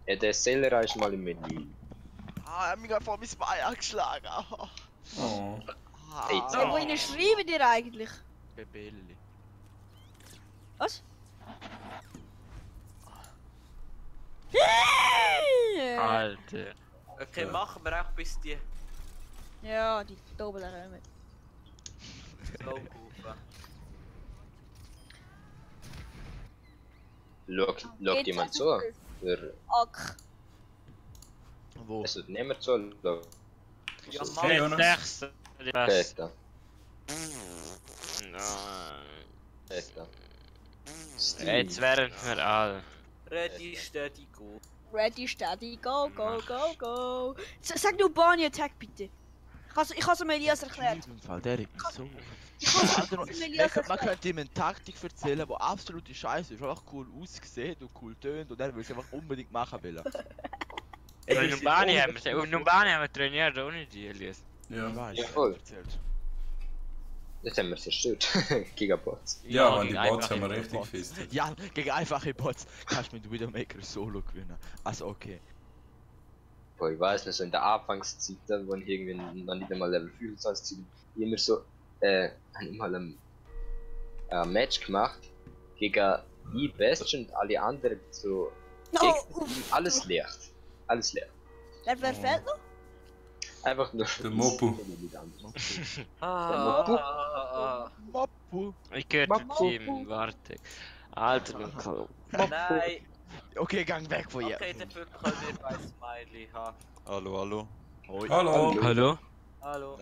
Ja, der Seller ist mal im Menü. Ah, er hat mich gerade vor mein Bein angeschlagen. Oh. Hey, Wohin schreiben ihr eigentlich? Bebelli. Was? Alter. Okay, machen wir auch bis die Ja, die Doppel kommen. Slowkurve. Schaut jemand zu? Für, Ack. Wo? also niemand zu? Ja, Hey, Mann. Jonas. Sechs. Was? Peter. Nein. Peter. Jetzt wären wir alle. Ready, steady, go. Ready, steady, go, go, go, go. Sag nur Barney Attack bitte. Ich habe es mir Elias erklärt. Im Fall, Derek, wieso? Ich habe es mir Elias Man erklärt. könnte ihm eine Taktik erzählen, die absolute Scheiße ist, einfach cool aussieht und cool tönt und er will es einfach unbedingt machen wollen. Weil Numbani haben wir trainiert, ohne die Elias. Ja. Ich weiß, Ja, er hat voll. erzählt. Das haben wir zerstört. Gigabots. Ja, Ja, die gegen Bots haben wir einfache richtig Bots. gefistet. Ja, gegen einfache Bots kannst du mit Widowmaker solo gewinnen. Also okay. Boah, ich weiß nicht, so in der Anfangszeit, wo ich irgendwie noch nicht einmal Level 25 war, immer so, habe ich mal ein Match gemacht gegen die Best und alle anderen so Oh, Gegner, alles leer. Alles leer. Wer fehlt noch? Einfach nur Der Mopu. Moppu. Ich gehöre zum Team, warte. Alter, mein Kopf. Nein. Okay, gang weg von ihr. Okay, dafür können wir bei Smiley haben. Hallo, hallo. Hallo. Hallo? Hallo.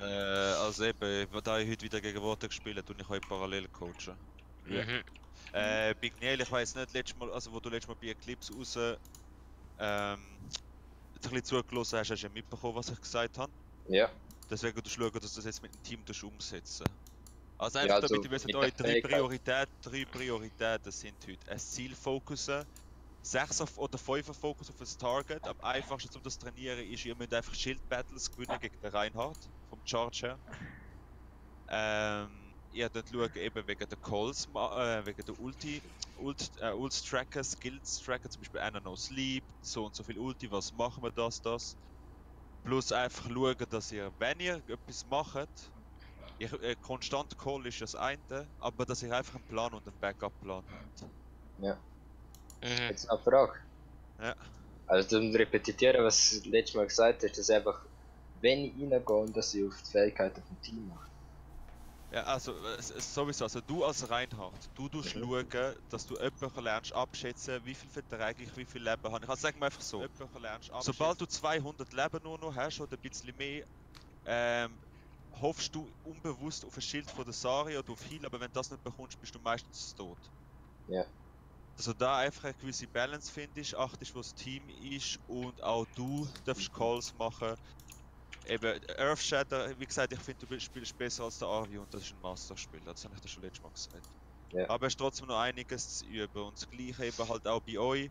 Also eben, da ich heute wieder gegen Worte gespielt und ich euch parallel coachen. Mhm. Big Neil, ich weiss nicht, letztes Mal, also wo du letztes Mal bei Eclipse raus ein bisschen zugelassen hast, hast du ja mitbekommen, was ich gesagt habe. Ja. Deswegen du schauen, dass du das jetzt mit dem Team umsetzen. Also Ja, einfach also damit ihr wisst, mit eure der Fähigkeit. drei Prioritäten sind heute ein Ziel fokussen, 6 oder 5 Fokus auf das Target. Am einfachsten um das zu trainieren ist, ihr müsst einfach Shield Battles gewinnen gegen den Reinhardt vom Charge her. Ihr dort schauen eben wegen der Calls, wegen der Ults tracken, Skills tracken, zum Beispiel einer no Sleep, so und so viel Ulti, was machen wir das. Plus einfach schauen, dass ihr, wenn ihr etwas macht, konstant Call ist das eine, aber dass ihr einfach einen Plan und einen Backup-Plan habt. Ja. Mhm. Jetzt noch eine Frage. Ja. Also zum Repetieren, was du letztes Mal gesagt hast, dass einfach, wenn ich reingehe und dass ich auf die Fähigkeiten vom Team mache. Ja, also sowieso, also du als Reinhardt, du tust schauen, dass du jemanden lernst abschätzen, wie viel Verträge ich, wie viel Leben habe. Ich sag mal einfach so, sobald du 200 Leben nur noch hast oder ein bisschen mehr, hoffst du unbewusst auf ein Schild von der Sari oder auf Heal, aber wenn du das nicht bekommst, bist du meistens tot. Ja. Also da einfach eine gewisse Balance findest, achtest, wo das Team ist und auch du darfst Calls machen. Eben, Earthshatter, wie gesagt, ich finde, du spielst besser als der Arvi und das ist ein Masterspiel, das habe ich dir schon letztes Mal gesagt. Ja. Aber es ist trotzdem noch einiges zu üben und das gleiche eben halt auch bei euch.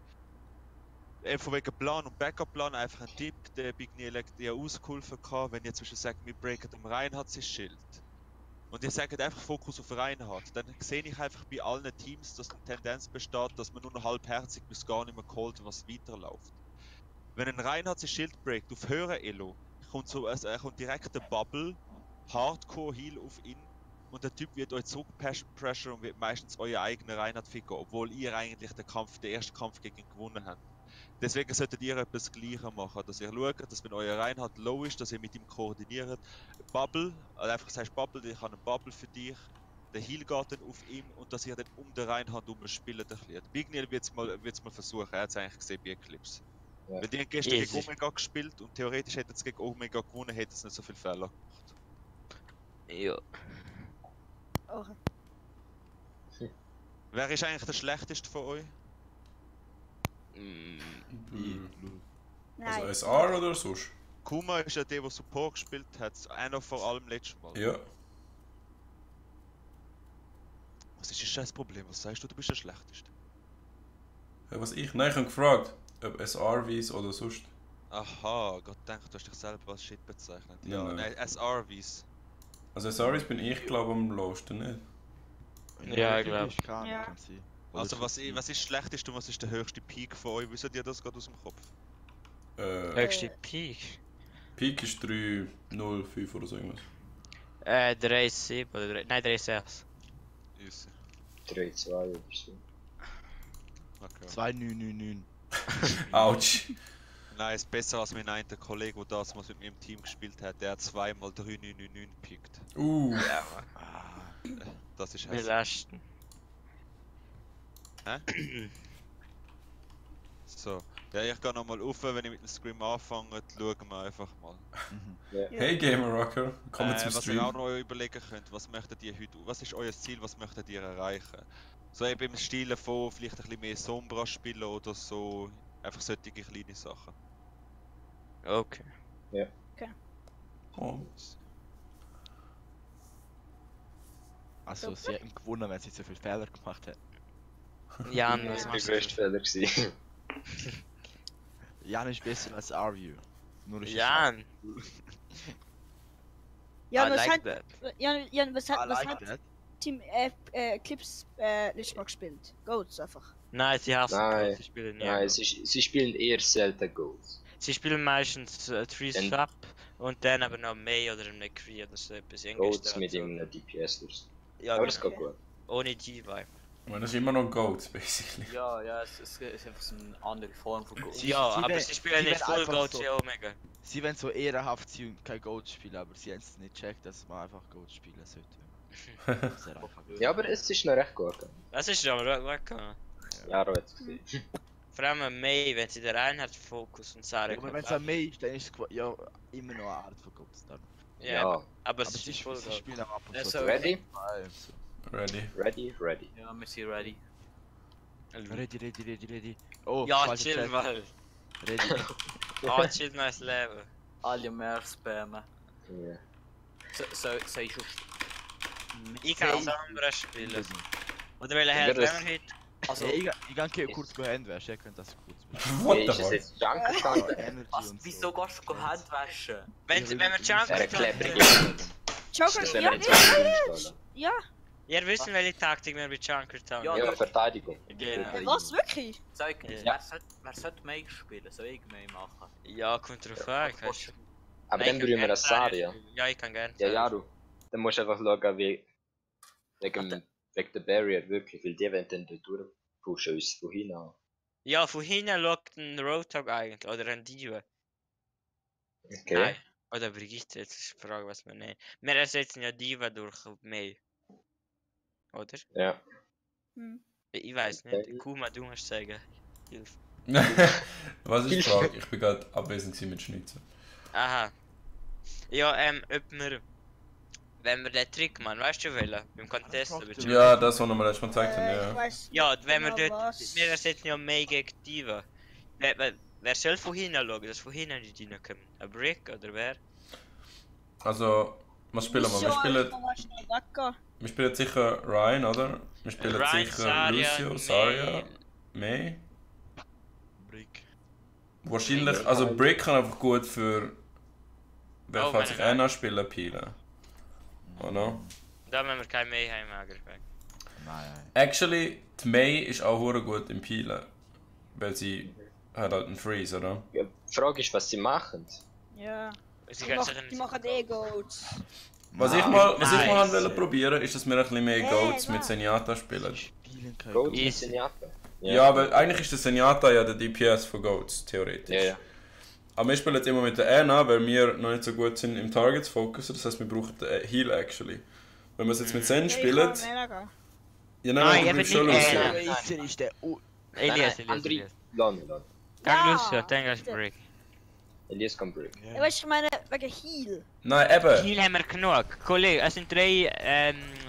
Von wegen Plan und Backup-Plan einfach ein Tipp, der Big Neil hat dir ausgeholfen kann, wenn ihr zwischen sagt, wir breaken dem Reinhardt sein Schild. Und ihr sagt einfach Fokus auf Reinhardt, dann sehe ich einfach bei allen Teams, dass eine Tendenz besteht, dass man nur noch halbherzig bis gar nicht mehr callt, was weiterläuft. Wenn ein Reinhardt sein Schild breakt auf höherer Elo, kommt direkt der Bubble, Hardcore Heal auf ihn und der Typ wird euch zurückpressure und wird meistens euer eigener Reinhardt ficken, obwohl ihr eigentlich den ersten Kampf gegen ihn gewonnen habt. Deswegen solltet ihr etwas Gleiches machen, dass ihr schaut, dass wenn euer Reinhardt low ist, dass ihr mit ihm koordiniert. Bubble, also einfach sagst Bubble, ich habe einen Bubble für dich, der Heal geht dann auf ihm und dass ihr dann um den Reinhardt spielt. Big Neil wird es mal versuchen, er hat es eigentlich gesehen bei Eclipse. Ja. Wenn die gestern Easy. gegen Omega gespielt und theoretisch hätten sie gegen Omega gewonnen, hätten sie nicht so viele Fehler gemacht. Ja. Okay. Wer ist eigentlich der schlechteste von euch? Also Nein. SR oder sonst? Kuma ist ja der Support gespielt hat, einer vor allem letztes Mal. Ja. Was ist das scheiß Problem? Was sagst du, du bist der schlechteste? Ja, was ich? Nein, ich habe gefragt, ob SR-Wies oder sonst. Aha, Gott denkt, du hast dich selber als Shit bezeichnet. Ja, Nein. nein, SRVs. Also SR-Wies bin ich glaube am lowsten, nicht? Ja, ich glaube. Kann Ja. sein. Also was ist das Schlechteste und was ist der höchste Peak von euch? Wisst ihr das gerade aus dem Kopf? Höchste Peak. Peak ist 3,05 oder so irgendwas. 3,7 oder 3,6. Easy. 3-2 oder so. Okay. 2,999. Autsch. Nein, ist besser als mein einer Kollege, der das mal mit mir im Team gespielt hat. Der hat zweimal 3,999 gepickt. Ja, Mann. Das ist Wir heiß. lasten. So. Ja, ich gehe nochmal rauf, wenn ich mit dem Scream anfange, schauen wir einfach mal. Hey Gamer Rocker, willkommen zum Was ihr auch Stream. noch überlegen könnt, was möchtet ihr heute, was ist euer Ziel, was möchtet ihr erreichen? So eben im Stil von vielleicht ein bisschen mehr Sombra spielen oder so, einfach solche kleine Sachen. Okay. Oh. Also, sie hätten gewonnen, wenn sie nicht so viele Fehler gemacht hätten. Jan, Ja. was Das war machst der du? grösste Fehler gewesen. Jan ist besser als Arview. Nur ist Jan, Ja, I was like hat, that. Jan, was I hat like that. Team Clips letztes Mal gespielt? Goats einfach. Nein, sie hassen Nein. Goals, sie spielen nie. Nein, Goals. sie spielen eher selten Goals. Sie spielen meistens 3 Dann- Swap und dann aber noch May oder eine Cree oder so etwas. Goals mit Installation. irgendeinem DPS. Oder so. Ja, Aber es genau. geht gut. Ohne Diva. Ich meine, das ist immer noch Goats, basically. Ja, es ist einfach so eine andere Form von Goal. Ja, sie aber wär- sie spielen sie nicht wär Full einfach Goats so- wie Omega. Sie wollen so ehrenhaft sein und kein Gold spielen, aber sie haben es nicht gecheckt, dass man einfach Gold spielen sollte. Sehr einfach. Ja, aber es ist noch recht gut gegangen. Das ist schon mal weggegangen. Ja, da hat es gesehen. Vor allem May, wenn sie den Reinhardt-Fokus und Sarah Aber wenn es an mich ist, dann ist es ja immer noch eine Art von Gold. Dann. Ja, Ja, aber Aber es ist Full sie Gold. spielen auch ab und Also, zu. ready? So. Ready. Ready, ready. Ja, wir sind ready. Ready. Oh, Ja, falscher chill Chat. mal. Ready. Ah, chill neues Leben. Alle mehr spammen. Ja. Sei schon. Ich kann Sombra spielen. Oder welche Ja, Held das- haben wir heute? Also, Hey, ich gehe kurz Handwaschen, ihr könnt das kurz machen. What Hey, the ist es fuck? jetzt Junk gestanden? Energy was, und wieso gehst du Hände waschen? Wenn wir Junker Er klebt haben, Joker, Das wäre ja, jetzt mal ja. ihr wissen, welche Taktik wir mit Junker haben. Ja, Ja, Verteidigung. Genau. Was, wirklich? Zeig, Ja. wer sollte May spielen? Soll ich May machen? Ja, kommt drauf an. ich weiß schon. Aber Nein, dann ich berühren kann wir gerne das Saria. Sarah spielen. Ja, ich kann gerne. Ja, Sarah Jaru. Dann musst du einfach schauen, wie. Wegen der Barrier wirklich, weil die wollen dann dort durchpushen, uns von hinten an. Ja, von hinten lockt ein Roadhog eigentlich, oder ein Diva. Okay. Nein. Oder Brigitte, jetzt ist die Frage, was wir nehmen. Wir ersetzen ja Diva durch May. Oder? Ja. Hm. Ich weiß Okay. nicht. Kuma, du musst sagen. Hilf. Was ist die Frage? Ich bin gerade abwesend gewesen mit Schnitzen. Aha. Ja, ob wir. Wenn wir den Trick machen, weißt du welchen? Beim Contest oder so. Ja, das, was wir letztes Mal gezeigt haben, Ich ja. weiß Ja, wenn wir genau dort. was. Wir ersetzen ja May gegen Diva. Wer soll von hinten schauen, dass von hinten nicht reinkommen? Ein Brick oder wer? Also, was spielen wir? Wir spielen sicher Ryan, oder? Wir spielen Ryan, sicher Zarya, Lucio, May. Zarya, May. Brick. Wahrscheinlich, also Brick kann einfach gut für. Wer Oh, kann wenn sich er- Anna spielen, Pielen. Oder? Da müssen wir kein May heimmachen. Nein. Actually, die May ist auch hure gut im Pielen. Weil sie hat halt einen Freeze, oder? Ja, die Frage ist, was sie machen. Ja. Sie Die können machen, sich die machen eh Goats. Was ich mal Nice. wollte probieren, ist, dass wir ein bisschen mehr Goats mit was? Zenyatta spielen. Spielen kein Goat Gold. mit Easy. Zenyatta. Ja, weil eigentlich ist der Zenyatta ja der DPS von Goats, theoretisch. Ja, ja. Aber wir spielen jetzt immer mit der Anna, weil wir noch nicht so gut sind im Targets fokussen. Das heißt, wir brauchen den Heal actually. Wenn wir es jetzt mit Zen spielen. Ja, Nein, nein, eben du schon nicht Lucio. Anna. Racer ist der. Elias, Andri, Elias. Lon. Gang Ja, Lucio, dann gehst du bitte. Brick. Elias kann break. Ja, weißt du, ich meine, wegen Heal. Nein, eben. Heal haben wir genug. Kollege, es sind 3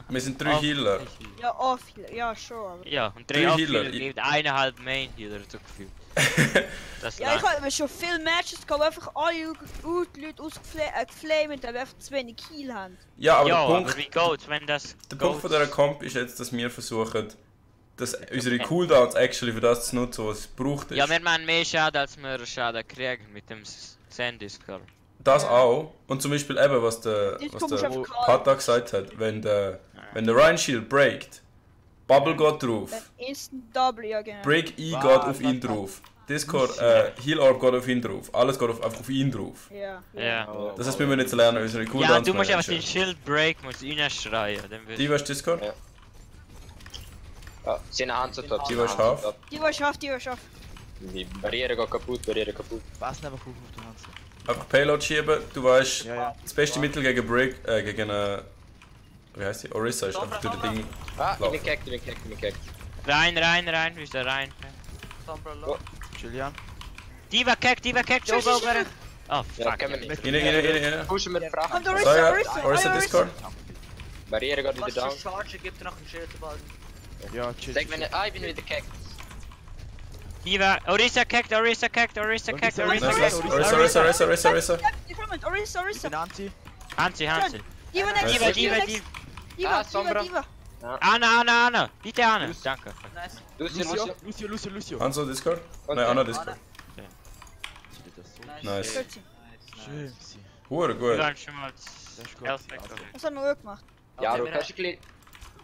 Wir sind 3 Healer. Ja, Off-Heal, ja, schon. Aber... Ja, und 3 Drei Off-Healer Healer. gibt 1,5 Main-Healer, so gefühlt. Das Ja, ich langt. habe schon viele Matches gehabt, wo einfach alle Leute ausgeflamed haben, einfach zu wenig Heal haben. Ja, aber Ja, der aber Punkt, wie geht's, wenn das der Punkt von dieser Goats- Comp ist jetzt, dass wir versuchen, dass unsere Cooldowns actually für das zu nutzen, was es braucht. Ja, wir machen mehr Schaden, als wir Schaden kriegen mit dem Sandy-Skull. Das auch. Und zum Beispiel eben, was der Jetzt kommst du einfach klar. Pata gesagt hat, wenn der Ryan Shield breakt, Bubble geht drauf. Dann Instant Double, ja genau. Break E geht auf ihn drauf. Discord, Heal Orb geht auf ihn drauf. Alles geht einfach auf ihn drauf. Ja. Ja. Das heißt, wir müssen jetzt lernen, unsere Cooldowns Ja, du musst einfach managen. den Shield Break musst reinschreien. Dann wirst Die was Discord? Ja. Ja, seine Hand so top. Die seine war Hand scharf. so top. Die war scharf, die war scharf. Die Barriere geht kaputt, Barriere kaputt. Pass einfach auf den Hans. Einfach Payload schieben. Du weißt, Ja, ja. das beste Mittel gegen Break, gegen wie heißt die? Orisa ist einfach durch das Ding. Ah, ich laufen. bin gehackt, ich bin gehackt, ich bin gehackt. Rein, wie ist da rein? Sombra Oh. Julian. Diva kickt, Schön, over. schön, schön. Oh, Ja, fuck. können wir nicht. Rein. Pushen wir die Fracht. Kommt So, Orisa, ja. Orisa. Orisa Discord. Barriere geht wieder Was down. für Charge gibt er nach dem Schild bald? Ja, chill. Sag wenn ich bin wieder gehackt. Diva, Orisa kickt. Orisa. Ich bin Anti. Hansi. Diva next, Diva, Diva next. Ah, Diva, Sombra. Diva. Anna. Bitte Anna. Danke. Nice. Lucio. Hanzo Discord? Und Nein, Anna der- Discord. Nice. Nice. 14. Schön. Hure Wir gut. waren schon mal Das ist gut. Health-Back. Was haben wir auch gemacht? Ja, du kannst ein bisschen...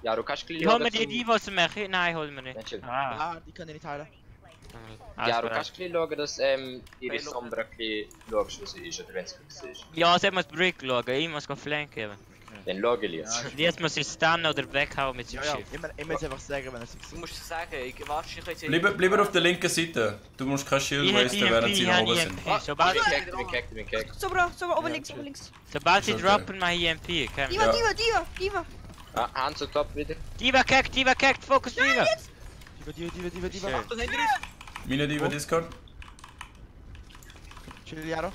Ja, du kannst ein Ich bisschen... hol mir die Diva aus dem Mech. Nein, hol mir nicht. Nein, chill. Ah. Ah, die kann ich nicht heilen. Ja, du kannst ein bisschen schauen, dass ihre Sombra ein bisschen schaust, wo sie ist, oder wenn sie fix ist. Ja, sie muss Brick schauen. Ich muss flanken geben. Dann schau ich jetzt. Jetzt muss ich stunnen oder weghauen mit Ja, seinem ja. Schiff. Immer jetzt einfach sagen, wenn er sich Du musst sagen, ich warte, ich kann jetzt... Bleib auf der linken Seite. Du musst kein Shield wasten, während sie nach oben sind. Sobald Ich sie, bin gehackt. Sobra, oben links, oben links. sobald sie Okay. droppen, mach ich EMP. Komm. Diva, Ja. Diva. Ah, Hand so top wieder. Diva kickt, Fokus Diva. Diva. Schön. Achtung, hinter uns! Meine Diva Discord? Chill, Jaro.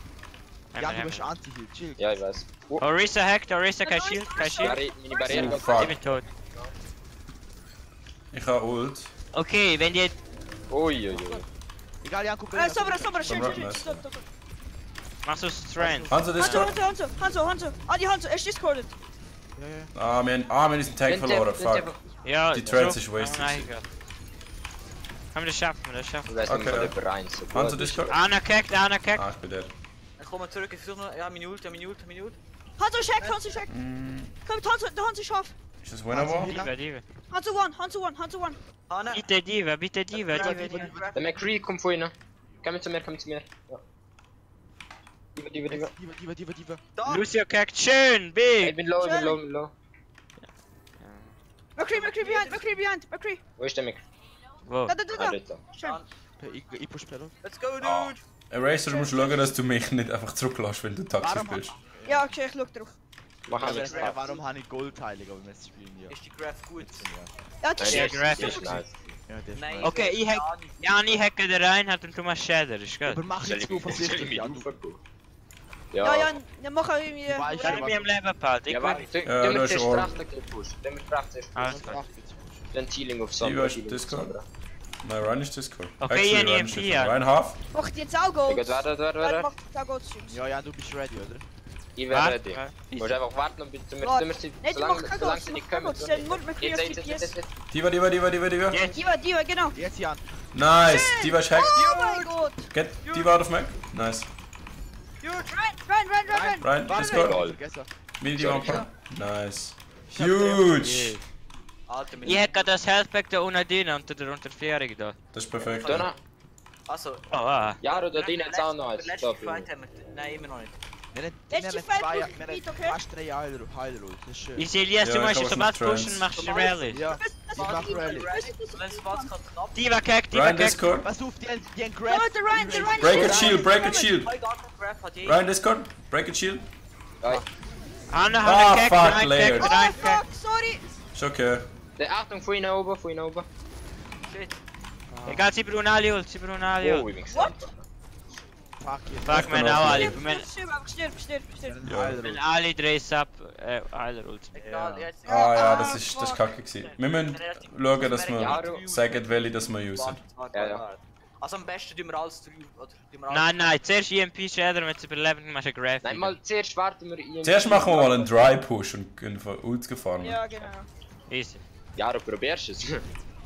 Ja, du bist Anti-Heal. Chill. Ja, ich weiß. Oh, Orisa kein Shield. meine Barriere Oh, geht fuck. Ich bin tot. Ich habe Ult. Okay, wenn die... Ui. Egal, Jan, guck Sobra, schön. Nice. Stop. Machst du Strength? Hanzo Discord? Hanzo. Adi Hanzo, er ist discorded. Ah, wir haben diesen Tag verloren. Fuck. Ja, Die Trades zurück. ist wasted. Oh nein, Gott. Komm, das schaffen wir. Ich weiß nicht, Okay. ob der rein so gut Hanzo ist. Discord? Anna kickt. Ah, ich bin der. Ich komme zurück, ich versuche noch... Ja, Minute. Hanzo check. Kommt Hanzo, der Hanzo ist scharf. Ist das winnable? Diva. Hanzo one. Hanna! Bitte Diva. Der McCree kommt von ihnen. Komm zu mir. Ja. Diva. Da! Lucio kickt. Schön, Ich big. bin low. McCree behind. Wo ist der McCree? Wo? Da. Ah, dort. Schön. Ich push Payload. Let's go, dude! Ah. Eraser, du musst schauen, dass du mich nicht einfach zurücklässt, wenn du Taxi Warum? spielst. Ja, okay, ich schau drauf. Mach Aber nichts. warum habe ich Goldteilung, aber wir spielen ja. Ist die Graph gut? Ja, die Ja, ist Graphic. ist nice. Ja, der ist Nein. nice. Okay, ich hacke der Reinhardt und du machst Shader, ist gut. Aber mach jetzt gut versichtlich, Jan. Ja, Ja, dann mach ich irgendwie... Du weißt Kann ich mir am Leben behalten? Ich Ja, will... warte, Ja, wir das ist zuerst ordentlich. Fracht ein bisschen pushen. Dann wir Fracht zuerst Alles pushen. klar. Dann Healing auf Die Sombra. weißt du, Discord? Nein, Ryan ist Discord. Okay, Actually, ich Ryan nehme ist vier. Discord. Ryan half? Macht jetzt auch Gold. Warte. Macht jetzt auch Gold Streams. Ja, Jan, du bist ready, oder? Ich werde ready. Du musst einfach warten, bis wir Nein, sind. du machst kein Gold, sie nicht kein kommen. Gold. Stell nur McCree auf Jetzt. TPS. Diva. Jetzt. Diva, genau. Jetzt, Jan. Nice! Diva ist hacked. Oh mein Gott. Get Diva out of Mac. Nice. Rein. Ryan, Warte, Discord. vergessen. Mini Diva am Paar. Nice. Huge! Alter, Ich hätte das Healthpack da unten drin unter der Unterführung da. Das ist perfekt. Donna. Also... Oh, ah. Ja, da drin hat es auch noch eins. Letzte Stop. Fight haben wir... Nein, immer noch nicht. Wir haben Letzte zwei, Fight wir Gebiet, haben okay? fast 3 Heiler, das ist schön. Ich sehe jetzt, Ja, du ich musst hab sobald was mit pushen, Trends. machst du Rally. Ja, ich mach Rally. Und wenn es was kann, knapp... Diva kickt. Ryan Discord. Pass auf, die haben Komm, Grab. der Ryan. Break a shield, break a shield. Mein Gott, Graph hat je... Ryan Discord. Break a shield. Hanna Ah, kickt, fuck, Ryan layered. kickt, Oh Ryan fuck, kickt. sorry. Ist okay. Achtung, von ihnen oben. Shit. Egal, sie brauchen alle Ult, Oh, ich bin gespannt. Fuck you. Fuck, wir haben auch alle. Stirb. Wenn alle 3 Sub, Heiler Ult. Egal, jetzt... Ah ja, das ist kacke gewesen. Wir müssen schauen, dass wir sagen, welche das wir usen. Warte. Also am besten tun wir alles drüber, oder? Tun wir Nein, zuerst EMP Shader, wenn sie überleben, machst du einen Graph. Nein, mal zuerst warten wir ihn. Zuerst machen wir mal einen Dry Push und gehen von Ult gefahren. Ja, genau. Easy. Ja, du probierst es.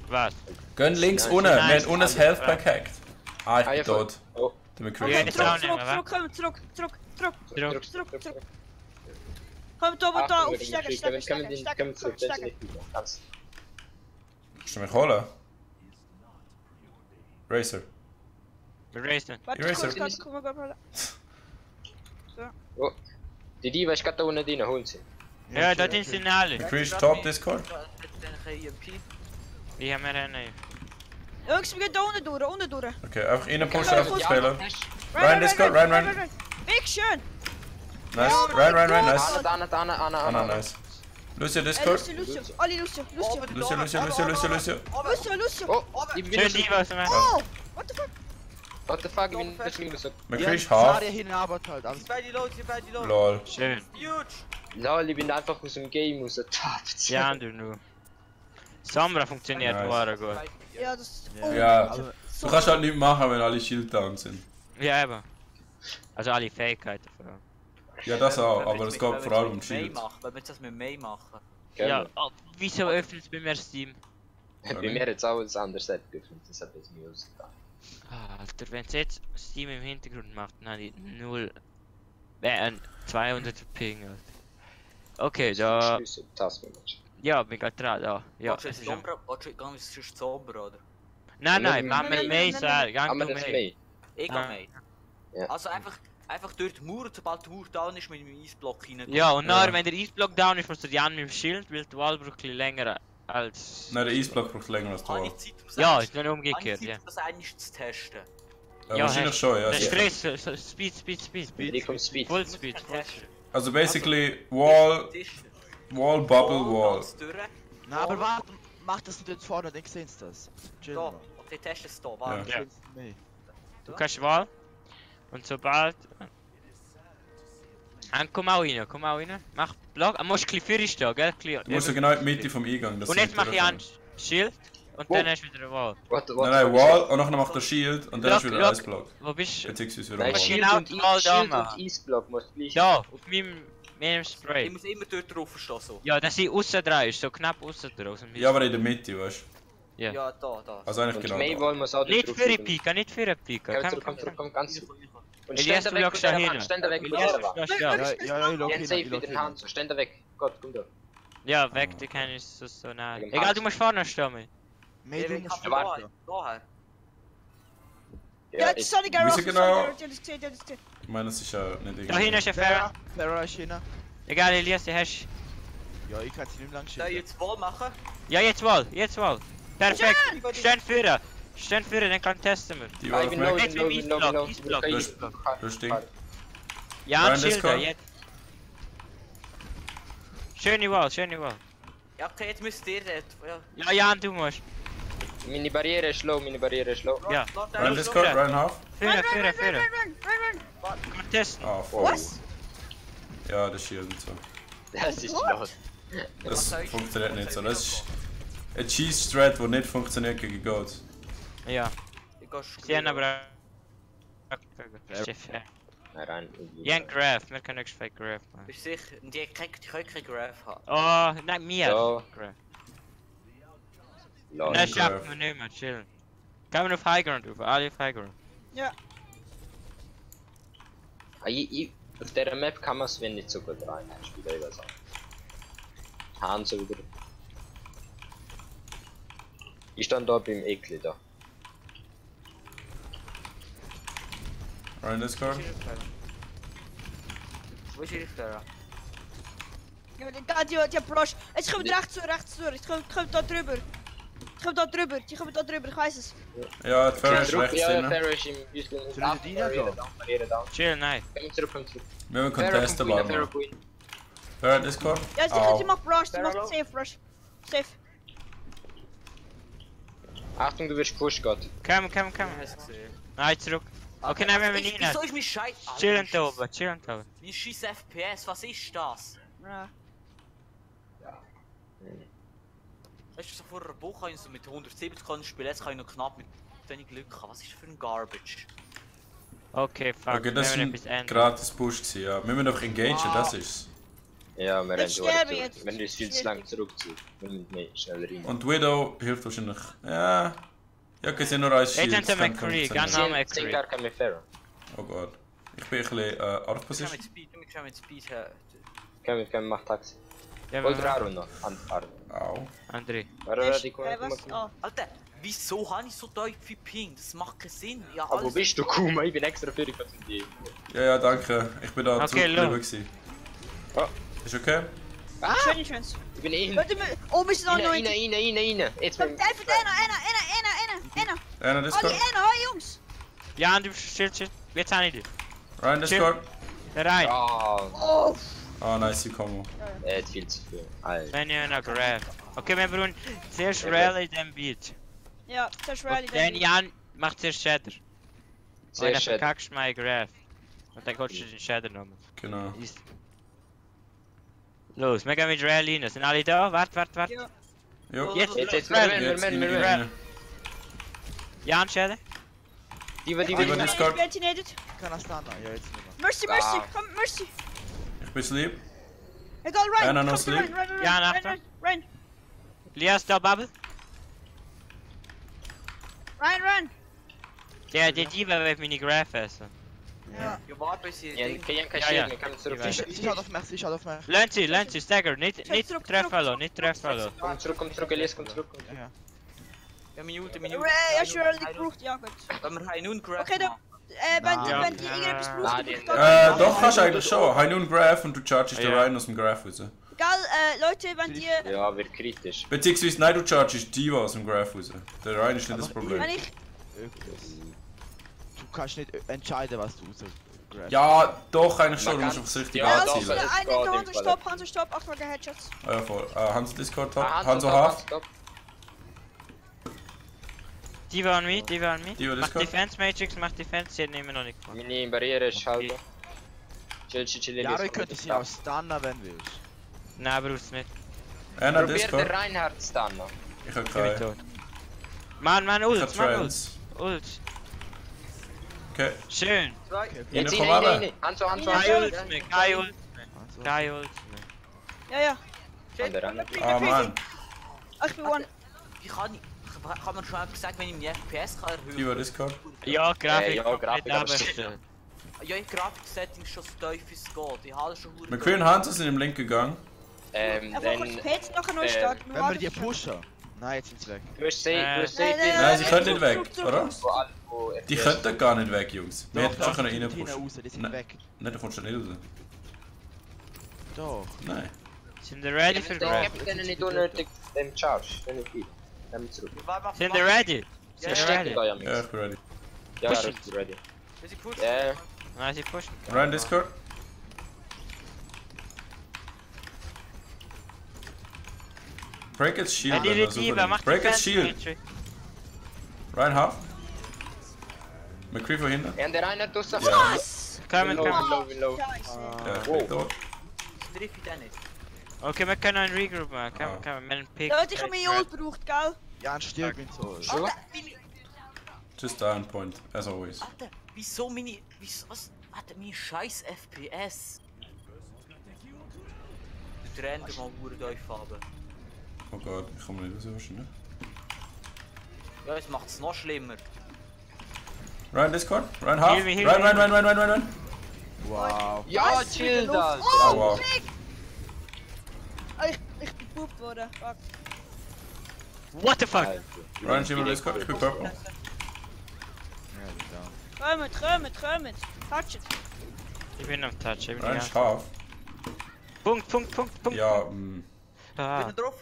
Was? Gehen links Ja, unten, wir nice. haben unten das Health Pack gehackt. Ah, ich bin tot. Oh, Der Ja, McCree. jetzt auch nicht mehr, wa? Zurück. Zurück. Kommt oben da, Achtung, aufsteigen, können wir zurück, wenn sie nicht wieder. Ganz. Kannst du mich holen? Racer. Racer. Warte Eraser. kurz, guck mal. Oh. Die Diva ist gerade da unten drin, holen sie. Ja, dort sind alle. McCree ist top Discord. Die haben wir einen. Jungs, wir gehen da unten durch. Okay, einfach reinpushen, Ja, einfach ja, spelen. Rein, Rein, Discord, rein. Big schön. Nice. Rein, nice. Anna. Nice. Lucio, Discord. Lucio. Ali, Lucio. Oh, ich bin Schön die was wir. Oh, what the fuck? What the fuck, ich bin das Minus. McCree ist half. Saria hinabert halt, alles. Beide low. Lol. Schön. Huge. Lol, ich bin einfach aus dem Game rausgetappt. Ja, du nur. Sombra funktioniert Nice. war gut. Ja, das... Ja, Also, du kannst halt nichts machen, wenn alle Shield down sind. Ja, eben. Also alle Fähigkeiten vor allem. Ja, das auch, aber es geht vor allem um Shield. Shield. Wenn wir das mit May machen. Ja, oh, wieso öffnet es bei mir Steam? Bei mir jetzt auch ein anderes Set gefunden, das hat jetzt mir ausgetan. Ah, Alter, wenn es jetzt Steam im Hintergrund macht, dann habe ich 0. 200 Ping, Alter. Okay, da. Ja, bin gerade dran, da. Ja, Willst du es ist schon. Sombra, oder? Nein, Nein, machen wir May, gang Aber du das May. Ich Ja. May. Ja. Also einfach durch die Mauer, sobald die Mauer down ist, mit dem Eisblock rein. Ja, und Ja. nachher, wenn der Eisblock down ist, musst du die an mit dem Schild, weil die Wall braucht ein bisschen länger als. Nein, der Eisblock braucht länger als Habe du. ich Zeit, um das Ja, eigentlich- ist nur habe ich umgekehrt, Zeit, ja. um das eigentlich zu testen. Ja, Wahrscheinlich hast- schon, ja. Das ist sicher. Stress, Speed. Ich komm Speed. Full Speed. Also basically Wall, Testen. Bubble, Wall. Ganz durch. na, aber warte, mach das nicht jetzt vorne, dann sehen sie das. Chill Da. mal. Okay, testen es da. Warte. Ja. Nee. Du kannst Wall. Und sobald. Komm auch rein. Mach Block. Du musst ein bisschen vorne stehen, gell? Du musst ja genau in die Mitte vom Eingang. dass Und sie jetzt nicht mach ich an durchkommen. Schild. Und Oh. dann hast du wieder eine Wall. Nein, Wall und nachher macht er Shield und dann ist wieder Block. Eisblock. Wo bist du? Beziehungsweise wieder Nein, Wall. Shield Genau und die Wall da Shield und machen. Eisblock musst du gleich. Da, auf meinem Ich Spray. muss immer dort drauf stehen. So. Ja, dass sie außen dran ist, so knapp außen dran. aus dem Ja, aber in der Mitte, weißt du. Ja. Ja, da. Also eigentlich Und genau Maywall da. muss auch Nicht drauf für die sein. Pika, nicht für die Pika. Komm, ganz zurück. Und Elias, stell du da weg schaust von da der hin. Wand, stell da weg von Elias, der du Wand. schaust Ja, da. ja, ich lock Gehen hin, safe ich lock mit den hin. Hand, so stell da weg. Gott, komm da. Ja, weg, die kann ich so nah. Wegen Egal, Hand. du musst vorne stehen. Mann. Nee, du musst da. warten. Daher. Ja, ich- Sonic Wie Arrow. sie genau- Ja, das gesehen. Ich meine, das ist ja nicht irgendwie... Da hinten ist ein Ferrer. Farah ist hin. Egal, Elias, die hast. Ja, ich kann sie nicht lang Da schießen. jetzt Wall machen. Ja, jetzt wohl. Perfekt. Stehen führen, dann kann testen wir. Die Ah, war ich auf bin mich. low, Jetzt mit dem Eisblock. Das Ding. Ja, Rein Schilder, Discord. jetzt. Schöne Wall. Ja, okay, jetzt müsst ihr dort. Ja. Ja, du musst. Meine Barriere ist low. Ja. Rein Discord, rein half. Führen. Run. Kann testen. Ah, voll. Was? Ja, das Shield und so. Das ist los. Das funktioniert nicht so. Das ist ein Cheese Strat, der nicht funktioniert gegen Goats. Ja. Ich gehe Sie haben aber. Nein, rein. Ja, ein Graph. Wir können nicht fake Graph machen. Bist du sicher? Die können kein Graph haben. Oh, nein, mir. Ja. Graph. Lol. Nein, Graph. schaffen wir nicht mehr, chillen. Kann man auf High Ground rufen, alle auf High Ground. Ja. Auf dieser Map kann man es nicht so gut rein spielen, ich weiß auch. Hand so wieder. Ich stand da beim Ekli da. Rein Discord. Wo ist ihr Farah? Ja, die Prosch. Jetzt kommt rechts durch. Jetzt kommt da drüber. Die kommen da drüber, ich weiß es. Ja, die Ferry ist rechts Ja, drin. Ferro ist im Büsseln. Sollen wir die reingehen? Barriere down. Chill, nein. Komm zurück. Wir haben Ferro Contesten kommt rein, Ferro lassen. kommt rein. Ferry Discord. Ja, Au. die macht Prosch, die Barrel. macht safe Prosch. Safe. Achtung, du wirst gepusht gerade. Komm. Ich habe es gesehen. Nein, zurück. Okay, nein, wenn wir nicht Wieso ist mein Scheiß? Chillen da oben. Wie scheiß FPS, was ist das? Ja. Weißt du, so vor einer Woche habe ich so mit 170 spielen, jetzt kann ich noch knapp mit wenig Glück haben. Was ist das für ein Garbage? Okay, fuck. Okay, das wir war müssen etwas ein ändern. gratis Push gewesen, ja. Wir müssen einfach engagen, das ist's. Ja, wir Jetzt rennen sterbe durch. jetzt. Wenn du es viel zu lang zurückziehst, wir müssen nicht schneller rein. Und Widow hilft wahrscheinlich. Ja. Ja, okay, sind nur ein Shield. Jetzt haben sie das kann McCree, funktionieren. ganz normal. Sie gar kein mehr Ferro. Oh Gott. Ich bin ein bisschen out of Ich position. kann mit Speed her. Komm, mach Taxi. Ja, Oder Aaron noch. Aaron. Au. André. Was? Ah. Alter, wieso habe ich so tiefe Ping? Das macht keinen Sinn. Ja, Aber wo bist du, Kuma? Ich bin extra für dich von dir. Ja, danke. Ich bin da Okay, zurückgeblieben low. gewesen. Oh. Ist okay? Schön. Ich bin in. Warte mal. Oh, wir sind noch Rein. 90. Jetzt Einer. bin Einer Discord. Hi Jungs. Ja, du chill. Jetzt habe ich dich. Ryan Discord. Rein. Oh, Oh. Ah, nice Combo. jetzt viel zu viel. Alter. Wenn ihr noch Grab. Okay, wir brauchen zuerst Ja, Rally, dann Beat. Ja, das ist Rally. Und dann Jan macht zuerst Shader. Und Sehr dann schön. verkackst du mein Grab. Und dann holst du den Shader nochmal. Genau. Easy. Los, wir gehen mit Rally rein. Sind alle da? Warte. Ja. Jo. Jetzt, Jetzt, los, wir Rally. rennen. Jan, Shader. Die Discord. Kann er stunnen? Ja, jetzt nicht mehr. Mercy, komm, Mercy. Ich bin sleep. Egal, Ryan. Einer noch Komm, sleep. Ryan, Ja, Achtung. Ryan. Lias da, Bubble. Ryan. Der Diva wird meine Grab essen. Ja. Ja, warte, bis ich Ja, denke. kein Ja, ja. Schirm, wir können zurück. Ja. Sie schaut auf mich, sie schaut auf mich. Lernt sie, Stagger. Nicht Zurück. treffen lassen, nicht treffen lassen. Komm zurück, Elias, komm zurück. Ja. Ja, Minute. Ray, hast du Rally gebraucht? Ja, gut. Wenn wir haben nun Grab Okay, dann. Ja. Wenn die irgendetwas Ah, braucht, die- dann. Doch, kannst du eigentlich schon. Hab nur einen Graph und du chargest den Ja. Ryan aus dem Graph raus. Egal, Leute, wenn die. Ja, wird kritisch. Beziehungsweise, nein, du chargest Diva aus dem Graph raus. Der Ryan ist nicht das Problem. Wenn ich. Du kannst nicht entscheiden, was du rausgrabst. Ja, doch, eigentlich schon. Du Man musst kann- einfach richtig Ja, Also, doch, anzielen. das eine geht im Hanzo, Fall. Stopp. Achtung, Headshots. Ah, ja, voll. Hanzo Discord top. Ah, Hanzo stopp, Half. stopp. Diva an mich. Diva Mach Discord. Defense Matrix, mach Defense, sie hat immer noch nicht gemacht. Meine Barriere ist halb. Chill, Ja, Elias. ich könnte sie auch stunnen, wenn du willst. Nein, brauchst du nicht. Einer Probier den Discord. Reinhard zu stunnen. Ich hab Ich bin keinen. tot. Mann, Ich hab Ult. Trans. Ult. Okay. Schön. Jetzt komm rein. runter. Hanzo. Kein Ult mehr. Kein Ult mehr. Ja. An der Rand. Ah, Mann. Ich bin one. Wie kann ich... Kann man schon einfach sagen, wenn ich meine FPS kann erhöhen? Diva Discord. Ja, Grafik. Ja, Grafik, komplett aber abgestellt. Ja, ich Grafik-Settings schon so tief wie es geht. Ich habe schon verdammt- McQueen und Hanzo sind im Link gegangen. Einfach Dann... kurz PC nachher neu starten. Wenn wir die pushen. Nein, jetzt sind sie weg. Du hast safe, Nein, sie können nicht weg, oder? Vor allem, wo Die FPS könnten gar nicht weg, Jungs. Wir hätten schon können die reinpushen. raus, die sind Nein. weg. Nein, du kommst da nicht raus. Doch. Nein. Sind wir ready für Ich Grab? gebe denen nicht unnötig den Charge, wenn ich will. Nehmen zurück. Sind wir ready? Ja, Sind Ich wir stecke ready? da ja Ja, mit. ich bin ready. Ja, Push richtig ready. Wir sind pushen. Ja, Nein, sie pushen. Ryan Discord. Break its shield, wenn Die er super Diva, mach ist. Break its Defense shield. Matrix. Ryan Half. McCree von hinten. ja, der Reinhard draussen. Ja. Kommen. Low. Scheiße. Ja, ich Wow. bin tot. Ich treffe den nicht. Okay, wir können einen Regroup machen. Ah. Komm, wir einen Pick. Leute, ich habe meine Ult gebraucht, gell? Ja, ein Stirb bin so. Schon? Just die on point, as always. Alter, wieso meine... Wieso... Was? Alter, meine scheiß FPS. Der Trainer mal Uhren euch Farbe. Oh Gott, ich komme nicht raus wahrscheinlich. Ja, jetzt macht es noch schlimmer. Ryan Discord. Ryan Half. Heal me, heal Ryan. Wow. Ja, Was? chill da. Oh, Oh, wow. Fick! Ich bin gepuppt worden. Fuck. What the fuck? Ryan Schimmer Discord. Ich bin purple. Ja, bin down. Kommt. Touch it. Ich bin am Touch. Ich bin Ryan nicht ist Half. Punkt. Ja, Ah, Bin ich drauf?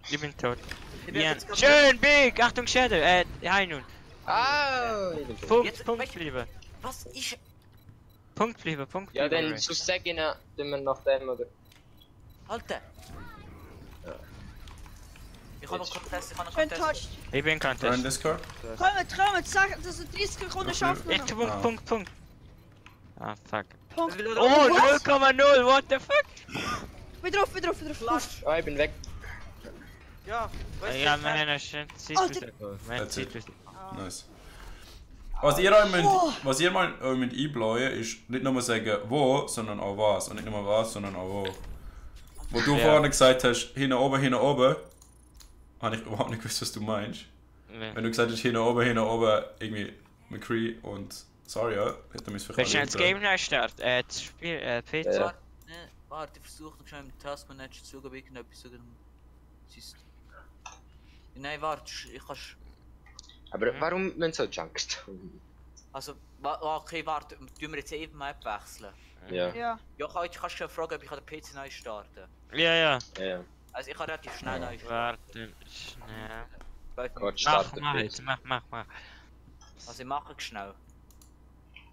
ich bin tot. Ich bin Jan. jetzt gerade- Schön, Big! Achtung, Shadow. Hi nun. Ah! Jetzt- Punkt bleiben. Was ist... Punkt bleiben. Ja, dann zu sagen, tun wir nach dem oder. Alter! Ich habe noch Contest, Schön touched. Ich bin Ryan Contest. Discord. Kommt. Sag, dass er 30 Sekunden schafft. Ich Ah. Punkt. Ah, fuck. Punkt. Oh, 0,0, what the fuck? Bin drauf. Uff. Ah, ich bin weg. Ja, weißt du, Ja, was wir ich haben einen schönen Alter. Citrus. Wir haben That's it. Citrus. Nice. Was ihr mal müsst einbläuen ist nicht nur sagen wo, sondern auch was. Und nicht nur was, sondern auch wo. Wo du Ja. vorhin gesagt hast, hinten oben, habe ich überhaupt nicht gewusst, was du meinst. Nee. Wenn du gesagt hast, hinten oben, irgendwie McCree und Saria, hätte er mich Willst du jetzt das Game neu starten? Das Spiel, PC? Ja. Warte, ich versuche noch schnell im Taskmanager zu schauen, ob irgendetwas so Nein, warte, ich kann... Aber warum müssen so Junks tun? Also, okay, warte, tun wir jetzt eben Map wechseln? Ja. Ja. Ja, kannst du fragen, ob ich den PC neu starten Ja. Ja. Also, ich kann relativ schnell neu starten. Warte, schnell. Gott, Mach startet jetzt, mach. Also, ich mache es schnell.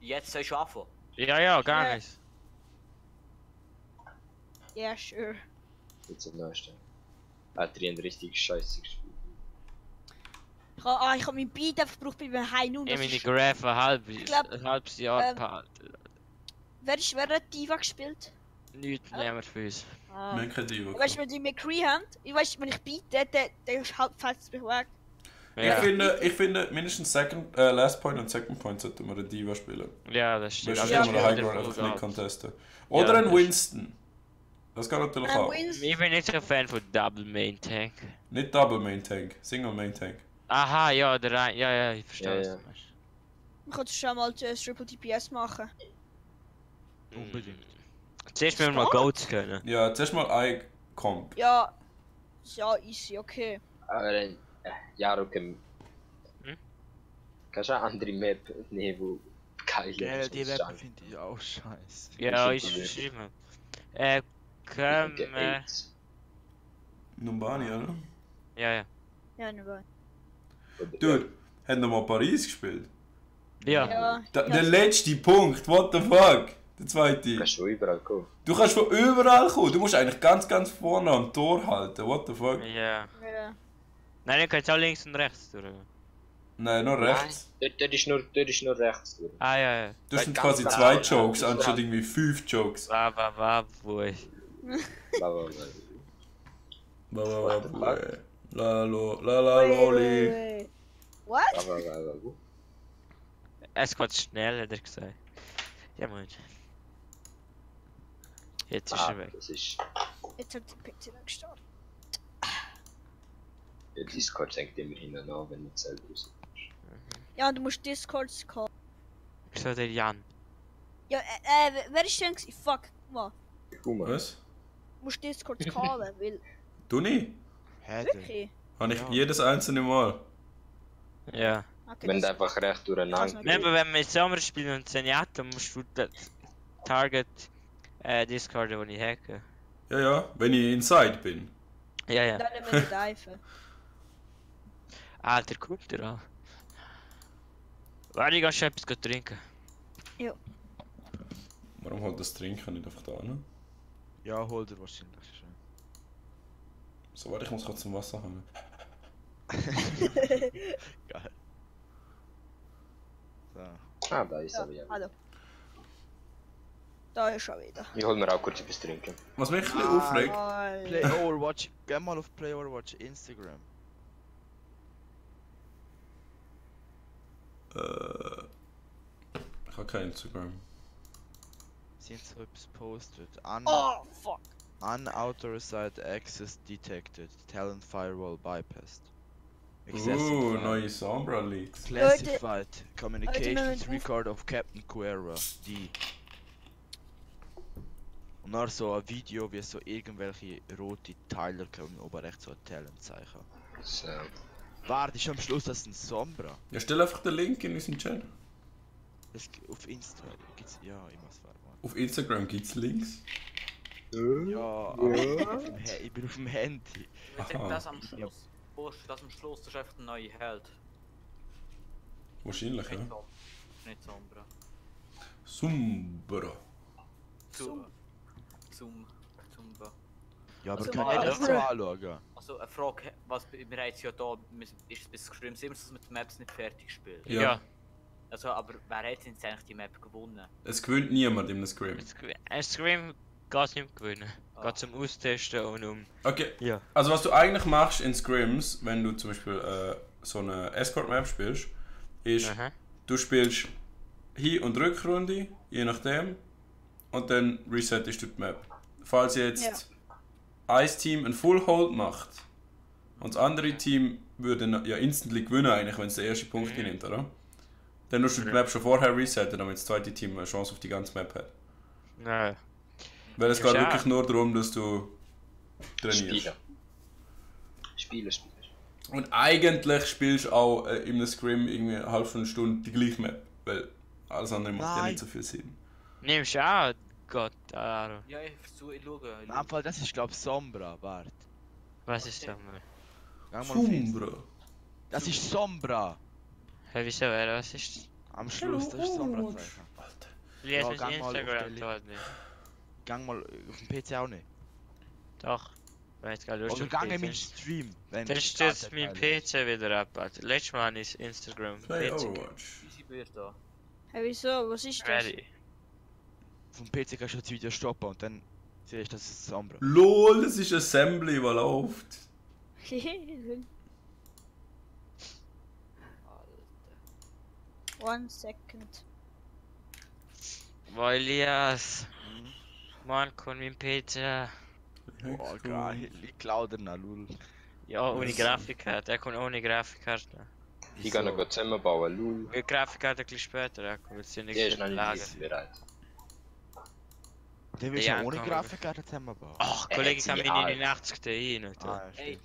Jetzt soll ich anfangen. Ja, gar Ja. nicht. Ja, sure. Jetzt am neuesten. Hat er einen richtig scheiße gespielt. Ich hab mein Beat einfach gebraucht bei meinem High Noon. Ich meine Graph ein glaub, halbes Jahr ähm, behalten. Wer hat Diva gespielt? Nichts nehmen wir für uns. Ah. Wir können die Weißt du, wenn die McCree haben, ich weiß, wenn ich beate, der fällt es mich weg. Ich finde, mindestens Last Point und Second Point sollten wir eine Diva spielen. Ja, das stimmt. Weil Ja, sonst können wir ja. den Highground einfach nicht contesten. Oder Ja, ein das- Winston. Das kann natürlich auch. Ich bin nicht so ein Fan von Double Main Tank. Nicht Double Main Tank, Single Main Tank. Aha, ja, ja, ich verstehe Ja, was du meinst. Man kann schon mal das Triple DPS machen. Unbedingt. Zuerst müssen wir mal Goats können. Ja, zuerst mal ein Comp. Ja. Ja, easy, okay. Aber ja, okay. Kannst du eine andere Map nehmen, wo geil Gell, die ist? Web finde ich auch scheiße. Ja, Ich ich finde schreibe mal. Können wir... Numbani, oder? Ja. Ja, nicht wahr. Dude, haben wir mal Paris gespielt? Ja. Ja. Der letzte Punkt, what the fuck? Der zweite. Kannst du überall kommen. Du kannst von überall kommen, du musst eigentlich ganz vorne am Tor halten, what the fuck? Ja. Ja. Nein, du kannst auch links und rechts durch. Nein, nur rechts. Dort ist nur rechts durch. Ah, ja. Das sind Ganz quasi genau. 2 Jokes, anstatt irgendwie 5 Jokes. Boy. Blablabla. La loli. What? Blablabla. Es geht schnell, hat er gesagt. Ja, Mann. Jetzt ist er weg. Das ist... Jetzt hat die PC dann gestartet. Der Discord senkt immer hin und an, wenn du selber raus. Ja, du musst Discords callen. Ich soll der Jan. Ja, wer ist denn gewesen? Fuck, mal. Guck mal. Was? Du musst Discords callen, weil... Du nicht? Hä? Wirklich? Habe ich Ja. jedes einzelne Mal. Ja. Okay, Wenn du das- einfach recht durcheinander Nein, aber wenn wir im Sommer spielen und Zenyatta, musst du das Target Discord, wo ich hacke. Ja, wenn ich inside bin. Ja. Dann nehmen wir diven. Alter, guck dir an. Warte, ich geh schon etwas trinken. Warum holt das Trinken nicht einfach da, ne? Ja, hol dir wahrscheinlich schon. So, warte, ich muss kurz zum Wasser haben. Geil. So. Ah, da ist Ja, er wieder. hallo. Da ist er wieder. Ich hol mir auch kurz etwas trinken. Was mich ein bisschen aufregt, Play Overwatch, geh mal auf Play Overwatch Instagram. ich habe kein Instagram. Sind so etwas postet. Oh, fuck. Unauthorized access detected. Talent firewall bypassed. Neue Sombra Leaks. Classified Communications Leute, Record of Captain Guerra. Die. Und dann so ein Video, wie so irgendwelche rote Teile kommen, oben rechts so ein Talentzeichen. So. Warte, ist am Schluss das ein Sombra? Ja, stell einfach den Link in unseren Chat. Auf Insta gibt's. Ja, ich muss warten. Auf Instagram gibt's Links. Ja, aber ich bin auf dem Handy. Ich würde sagen, Aha. das am Schluss. Das am Schluss, das ist einfach der neue Held. Wahrscheinlich, ja. Nicht Sombra. Sombra. Zumba. Ja, aber Also kann mal- ich das so anschauen? Also eine Frage, was wir haben jetzt ja da, ist es bis Scrims immer so, dass man die Maps nicht fertig spielt. Ja. Also, aber wer hat jetzt eigentlich die Map gewonnen? Es gewinnt niemand im Scrim. Ein Scream geht's nicht gewinnen. Geht zum Austesten und um. Okay, Ja. also was du eigentlich machst in Scrims, wenn du zum Beispiel so eine Escort-Map spielst, ist, Aha. du spielst Hin- und Rückrunde, je nachdem, und dann resettest du die Map. Falls jetzt ein Team einen Full Hold macht und das andere Team würde ja instantly gewinnen eigentlich, wenn es den ersten Punkt nimmt, oder? Dann musst du die Map schon vorher resetten, damit das zweite Team eine Chance auf die ganze Map hat. Nein. Weil es Ja, geht schau. wirklich nur darum, dass du trainierst. Spieler. Und eigentlich spielst du auch in einem Scrim irgendwie eine halbe Stunde die gleiche Map. Weil alles andere macht ja Nein. nicht so viel Sinn. Nimmst du auch? Gott, Aro. Ja, ich versuche, ich schaue. In dem Fall, das ist glaube ich Sombra, warte. Was ist das mal? Gang mal auf Insta. Sombra. Das ist Sombra! Hä, wieso, was ist Am Schluss, das ist Sombra Zeichen. Alter. das? Lies mit gang mal auf Instagram den dort nicht. Gang mal auf dem PC auch nicht. Doch. Weiß gar nicht. Oder gang in meinen Stream. Wenn Dann stürzt mein PC wieder ab, Alter. Letztes Mal habe ich Instagram. Play PC Overwatch. Easy Bird da. Hey, wieso? Was ist das? ready. Vom PC kannst du das Video stoppen und dann siehst du, das ist Sombra. LOL, das ist Assembly, was läuft. One second. Boah, Elias. Mann, komm mein PC. Oh, geil. Ich klaue dir noch, lul. Ja, ohne Grafikkarte. Er kommt ohne Grafikkarte. Ich kann noch zusammenbauen, lul. Die Grafikkarte ein bisschen später, er kommt. Jetzt sind Die nicht ist noch in nicht der Lage. bereit. Den willst Ja, du ohne komm. Grafikkarte zusammenbauen. Ach, Kollege, ich kann mich Ja. nicht in 80 Ti rein. Ah, ja, Ey,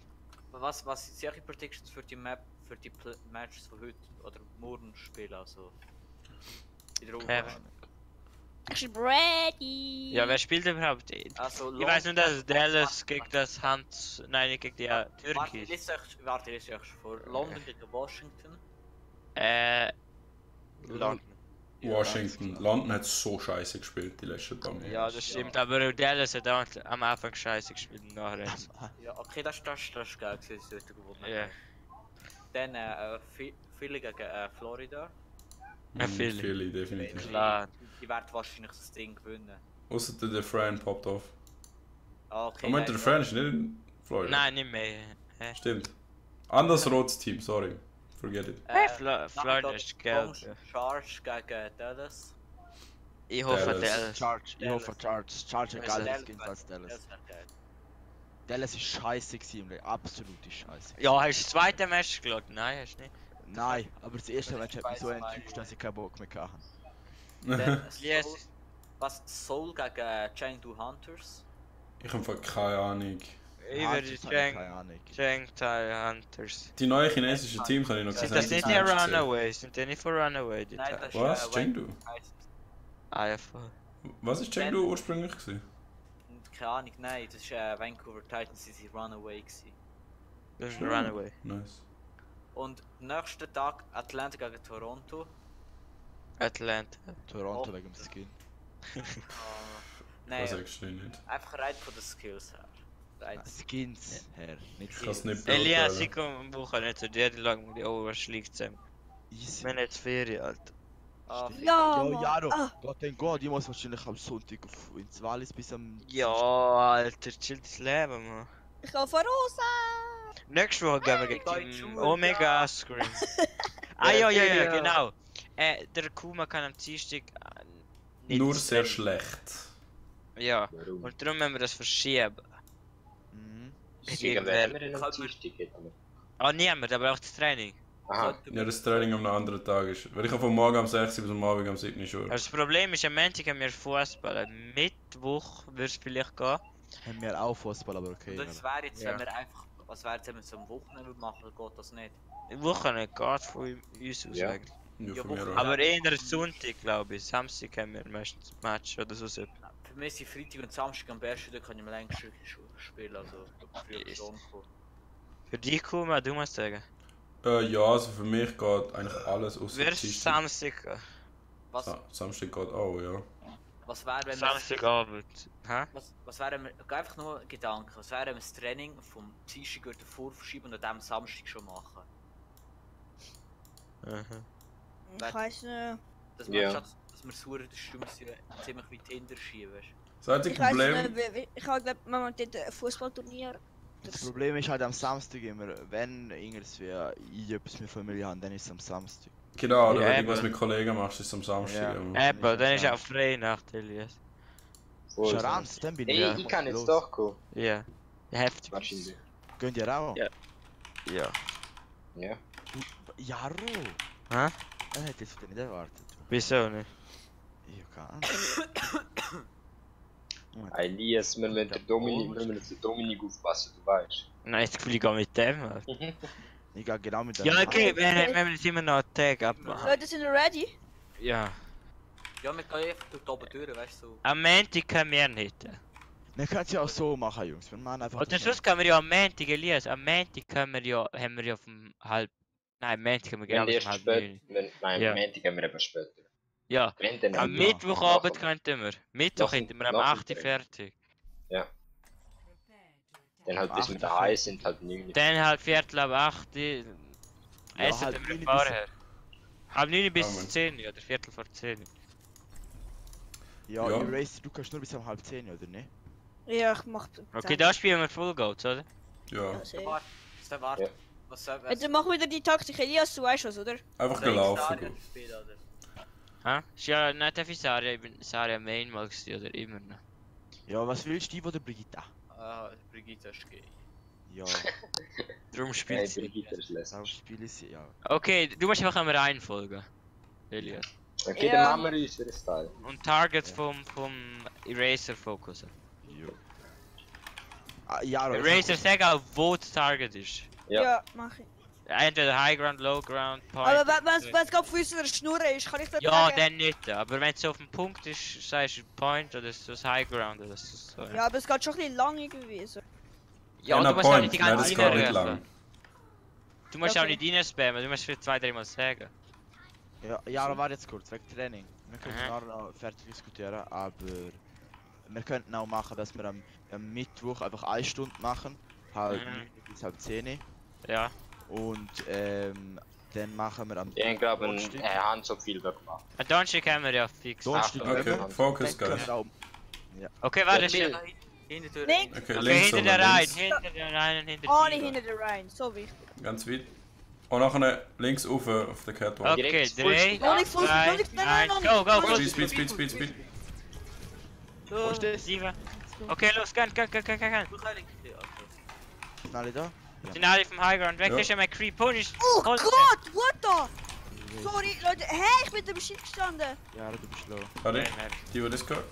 stimmt. was sind eure Predictions für die Map, für die Matches von heute oder morgen spielen? Also. In der Wer? Aufnahme. Ich bin ready. Ja, wer spielt überhaupt? Also, Ich weiß nur, dass Dallas gegen das Hand. Nein, nicht gegen die Warte, Türkis. ich lese euch vor. London gegen Washington. London. Washington. London hat so scheiße gespielt die letzten paar Monate. Ja, das stimmt, aber Dallas hat auch am Anfang scheiße gespielt und nachher jetzt. Ja, okay, das ist geil, dass sie heute gewonnen Ja. haben. Dann Philly gegen Florida. Philly. Philly, definitiv. Klar. Die werden wahrscheinlich das Ding gewinnen. Außer der Fran poppt auf. Okay, Moment, der Fran ist nicht in Florida. Nein, nicht mehr. Hä? Stimmt. Anderes rotes Team, sorry. Forget it. Florida ist gelb. Ja. Charge gegen Dallas. Ich hoffe Dallas. Dallas. Charge, ich hoffe Charge. Charge hat Ja, geile Dallas Skins als Dallas. Das wird geil. Dallas ist scheiße gewesen, absolute Scheiße. Ja, hast du das zweite Match geschaut? Nein, hast du nicht. Nein, aber das erste Match hat mich so weiß mal, enttäuscht, dass ich keinen Bock mehr hatte. Dann Yes. Soul, was Soul gegen Chengdu Hunters. Ich habe keine Ahnung. Ich Ah, würde das hab ich keine Cheng Ahnung. Tai Hunters. Die neuen chinesischen Teams habe ich noch Sind gesehen. das nicht die Runaways? Sind die nicht von Runaway? Die Nein, Teile? das ist Was? Chengdu? Ah, ja, voll. Was ist Chengdu ursprünglich gewesen? Keine Ahnung, nein, das ist Vancouver Titans, sie sind Runaway gewesen. Das ist ein Runaway. Nice. Und nächsten Tag Atlanta gegen Toronto. Atlanta. Toronto Oh. wegen dem Skin. Nein, Das sagst du nicht. einfach rein von den Skills her. Rein. Skins her, nicht Ich kann es nicht Elias, ich beurteilen. komme am Wochenende zu dir, die schauen die Overwatch League zusammen. Easy. Wir haben jetzt Ferien, Alter. Ah, Ja, Ja, Mann. Jaro, Ah. Gott den Gott, ich muss wahrscheinlich am Sonntag ins Wallis bis am... Ja, Alter, chill das Leben, man. Ich gehe von Rosa. Nächste Woche gehen wir Hey, gegen Deutsch, Team ja. Omega Screen. Ah, ja, genau. Der Kuma kann am Dienstag nicht Nur ins sehr Training. schlecht. Ja, Warum? und darum müssen wir das verschieben. Mhm. Gegen wen haben wir denn am Dienstag? Ah, niemand, aber auch das Training. Aha. Ja, das Training am anderen Tag ist. Weil ich habe vom Morgen um 6 Uhr bis am Abend um 7 Uhr schon. Also das Problem ist, am Montag haben wir Fußball. Am Mittwoch wird es vielleicht gehen. Haben wir auch Fußball, aber okay. Und das wäre jetzt, Ja. wenn wir einfach, was wäre jetzt, wenn wir es am Wochenende machen, geht das nicht. Die Woche geht von uns aus Ja. eigentlich. Ja, Ja, von mir Woche- auch. Aber eher Sonntag, glaube ich. Samstag haben wir meistens Match oder so. Für mich sind Freitag und Samstag am besten, da kann ich am längsten spielen, also früher Yes. schon kommen. Für dich, Kuma, du musst sagen. Ja, also für mich geht eigentlich alles außer Wirst du Samstag gehen? Was, Samstag geht auch, ja. was wäre, wenn wir... Samstagabend. Hä? Was wäre, wenn wir... Einfach nur ein Gedanke, was wäre, wenn wir das Training vom Dienstag wieder vorverschieben und an dem Samstag schon machen? Ich weiß nicht. Dass wir, Ja. dass wir suchen, das Stimme ziemlich weit hinter schieben, weißt du? Das einzige Ich weiß Problem... nicht. Ich habe glaube man dort ein Fußballturnier. Das Problem ist halt am Samstag immer, wenn irgendwie ich etwas mit Familie habe, dann ist es am Samstag. Genau, oder Ja, wenn du eben. was mit Kollegen machst, ist es am Samstag. Ja. Eben, dann ist auch frei nach Elias. Voll. Scharans, dann bin Ey, ich. ich kann jetzt los. doch kommen. Ja. Heftig. Wahrscheinlich. Gönnt ihr auch? Ja. Ja. Ja. Jaro! Hä? Er hätte jetzt nicht erwartet. Wieso nicht? Ich kann. Elias, wir müssen den Dominik aufpassen, du weißt. Nein, das Gefühl, ich gehe mit dem. Alter. Ich gehe genau mit dem. Ja, okay, wenn wir jetzt immer noch einen Tag abmachen. Leute, sind wir ready? Ja. Ja, wir gehen einfach durch die Obertüre, weißt du. Am Montag können wir nicht. Wir können es ja auch so machen, Jungs. Wir machen einfach. Oder sonst können wir ja am Montag, Elias. Am Montag können wir ja, haben wir ja vom halb. Nein, am Montag haben wir Wenn genau erst um halb spät, 9. nein, Ja. am Montag haben wir eben später. Ja. Wenn dann Am am Mittwochabend könnten wir. Mittwoch Nach- hätten wir am nach dem 8. Uhr Training. fertig. Ja. Dann halt bis mit der 1 sind halt 9. Dann halt Viertel ab 8. Essen halb wir 9 vorher. Halb 9 Ja, bis Mann. 10 oder Viertel vor 10. Ja, Ja. Eraser, du kannst nur bis um 9:30, oder nicht? Ja, ich mach. Okay, da spielen wir Full Goats, oder? Ja, Ja, sehr. Warte. Ja. Was soll Jetzt mach wieder die Taktik, Elias, du weißt was, oder? einfach gelaufen. Gut. Hä? Ist ja nicht einfach Saria, ich bin Saria Main mal gewesen, oder immer noch. Ja, was willst du, Steve oder Brigitta? Brigitte ist gay. Ja, Darum Hey, spielt sie. Brigitte ist auch lässig. spiele ich sie, ja. Okay, du musst einfach einmal reinfolgen. Elias. Okay, Ja. dann machen wir unseren Style. Und Targets vom Eraser fokussen. Ja, aber Eraser, sag auch, wo das Target ist. Ja. Mach ich. Entweder High Ground, Low Ground, Point. Aber wenn es gerade für unsere Schnur ist, kann ich das Ja, sagen? dann nicht. Aber wenn es auf dem Punkt ist, sagst du Point oder so das High Ground oder so. Ja, aber es geht schon ein bisschen lang irgendwie so. Ja, und du musst auch nicht die Nein, das ganze geht nicht Zeit lang. rufen. Du musst auch Okay. nicht reinspammen, du musst für 2-3 Mal sagen. Ja, aber warte jetzt kurz, wegen Training. Wir können Aha. nachher noch fertig diskutieren, aber wir könnten auch machen, dass wir am Mittwoch einfach 1 Stunde machen, halb Mhm. 9 bis halb 10. Ja. Und dann machen wir am Ich glaube, Donnerstag- er hat so viel da gemacht. Am Donnerstag haben wir ja fix. Donnerstag, Okay, Focus, dann können guys. wir auch, Okay, warte, Ja, schnell. Hintertür. Links. Okay, Okay, links hinter oder der Reihe, links. hinter der Reihe, hinter Alle der hinter der Reihe, so wichtig. Ganz weit. Und nachher links rauf auf der Catwalk. Okay, Direkt 3, Fullspeed. Noch nicht Fullspeed, noch 2, nicht, nein, 1, nein, go, go, Speed, go! speed, speed, speed, speed. Wo ist das? 7. Okay, los, gern. Sind alle da? Sind alle vom High Ground weg, Ja. das ist ja mein Creep Punish. Oh Gott, what the? Sorry, Leute, hä, ich bin am Shit gestanden. Ja, du bist low. Warte, die das gehört.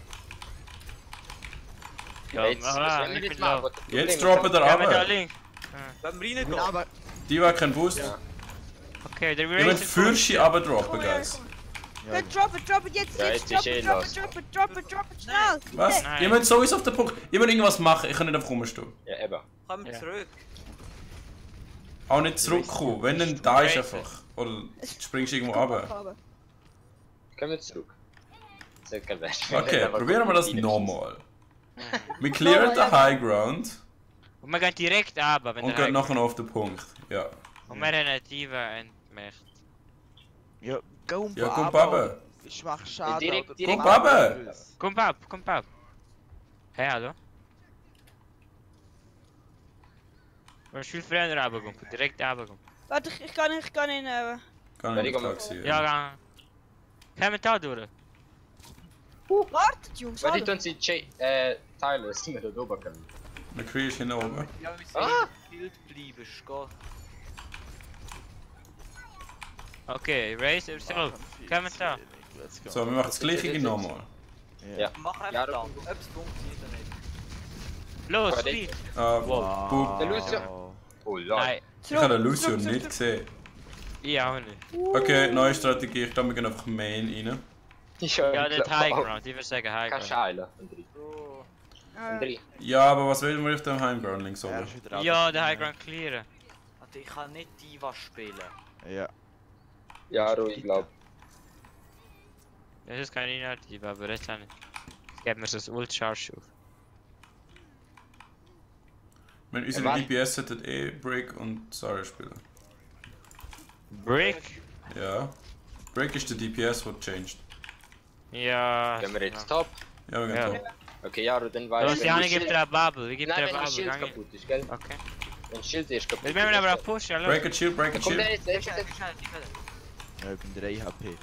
Ja, Jetzt, was wollen wir ich jetzt bin machen? low. Was das Jetzt Problem ist? droppen der Ja, mit da runter. links. Wenn wir reingehen. Ja, aber Die war kein Boost. Ja. Okay, der Ihr müsst Eraser. Fürschi runter droppen, Komm her, guys. komm. Ja, drop it, jetzt, Ja, jetzt, jetzt drop ist it, eh drop los. it, drop it, schnell. Was? Nein. Ihr müsst sowieso auf den Punkt. Ihr müsst irgendwas machen, ich kann nicht einfach rumstehen. Ja, eben. Kommen wir Ja. zurück. Auch nicht zurückkommen, wenn dann da ist einfach. Oder springst irgendwo runter. Kommen wir zurück. Sehr geil. Okay, probieren wir das nochmal. Wir clearen den High Ground Und wir gehen direkt runter, wenn und der gehen High nachher noch auf den Punkt. Ja. Und wir haben eine Diva entmacht. ja, komm, Ja, komm, Baba. Ich mach schade. direkt- oder- direkt- Komm, Baba. Komm ab. Hey, hallo? Du musst viel früher runterkommen, direkt runterkommen. Warte, ich kann in, Kann ich nicht Taxi. Ja, gang. Kommen wir da durch? wartet, Jungs, Weil die warte. tun sie Tyler, sind wir da oben können. McCree ist hinten oben. Ja, wir müssen Ah! im Bild bleiben, ist gut. Okay, Eraser, so. Kommen wir da. Let's go. So, wir machen das gleiche nochmal. Ja. Mach einfach Ja, da. Ob es funktioniert oder nicht. Los, Aber Speed. Boop. Der Lucio. Oh Lord. Nein, Ich habe den Lucio nicht gesehen. ich auch nicht. Okay, neue Strategie. Ich glaube, wir gehen einfach Main rein. Ja, der High Ground, ich würde sagen High Kannst Ground. heilen. Von 3. Ja, aber was will man auf dem High Ground links Er oben? ist wieder Ja, der High Ground clearen. Warte, ich kann nicht Diva spielen. Ja. Ja, ich glaube. Das ist keine Initiative, aber jetzt auch nicht. Jetzt geben wir so das Ult-Charge auf. Wenn unsere Was? DPS hätten Brick und Sarah spielen. Brick? Ja. Brick ist der DPS, der changed. Ja. Gehen wir jetzt top. Ja, wir gehen Ja. top. Okay, Jaro, dann Los, weißt Jani gibt dir eine Bubble, ich gebe dir Nein, eine wenn das Bubble. Schild gang kaputt ist, gell? Okay. Wenn das Schild ist kaputt. Wir müssen aber auch pushen, Break los. a shield, break a Kommt der shield. jetzt, Schnell. Ja, ich bin 3 HP.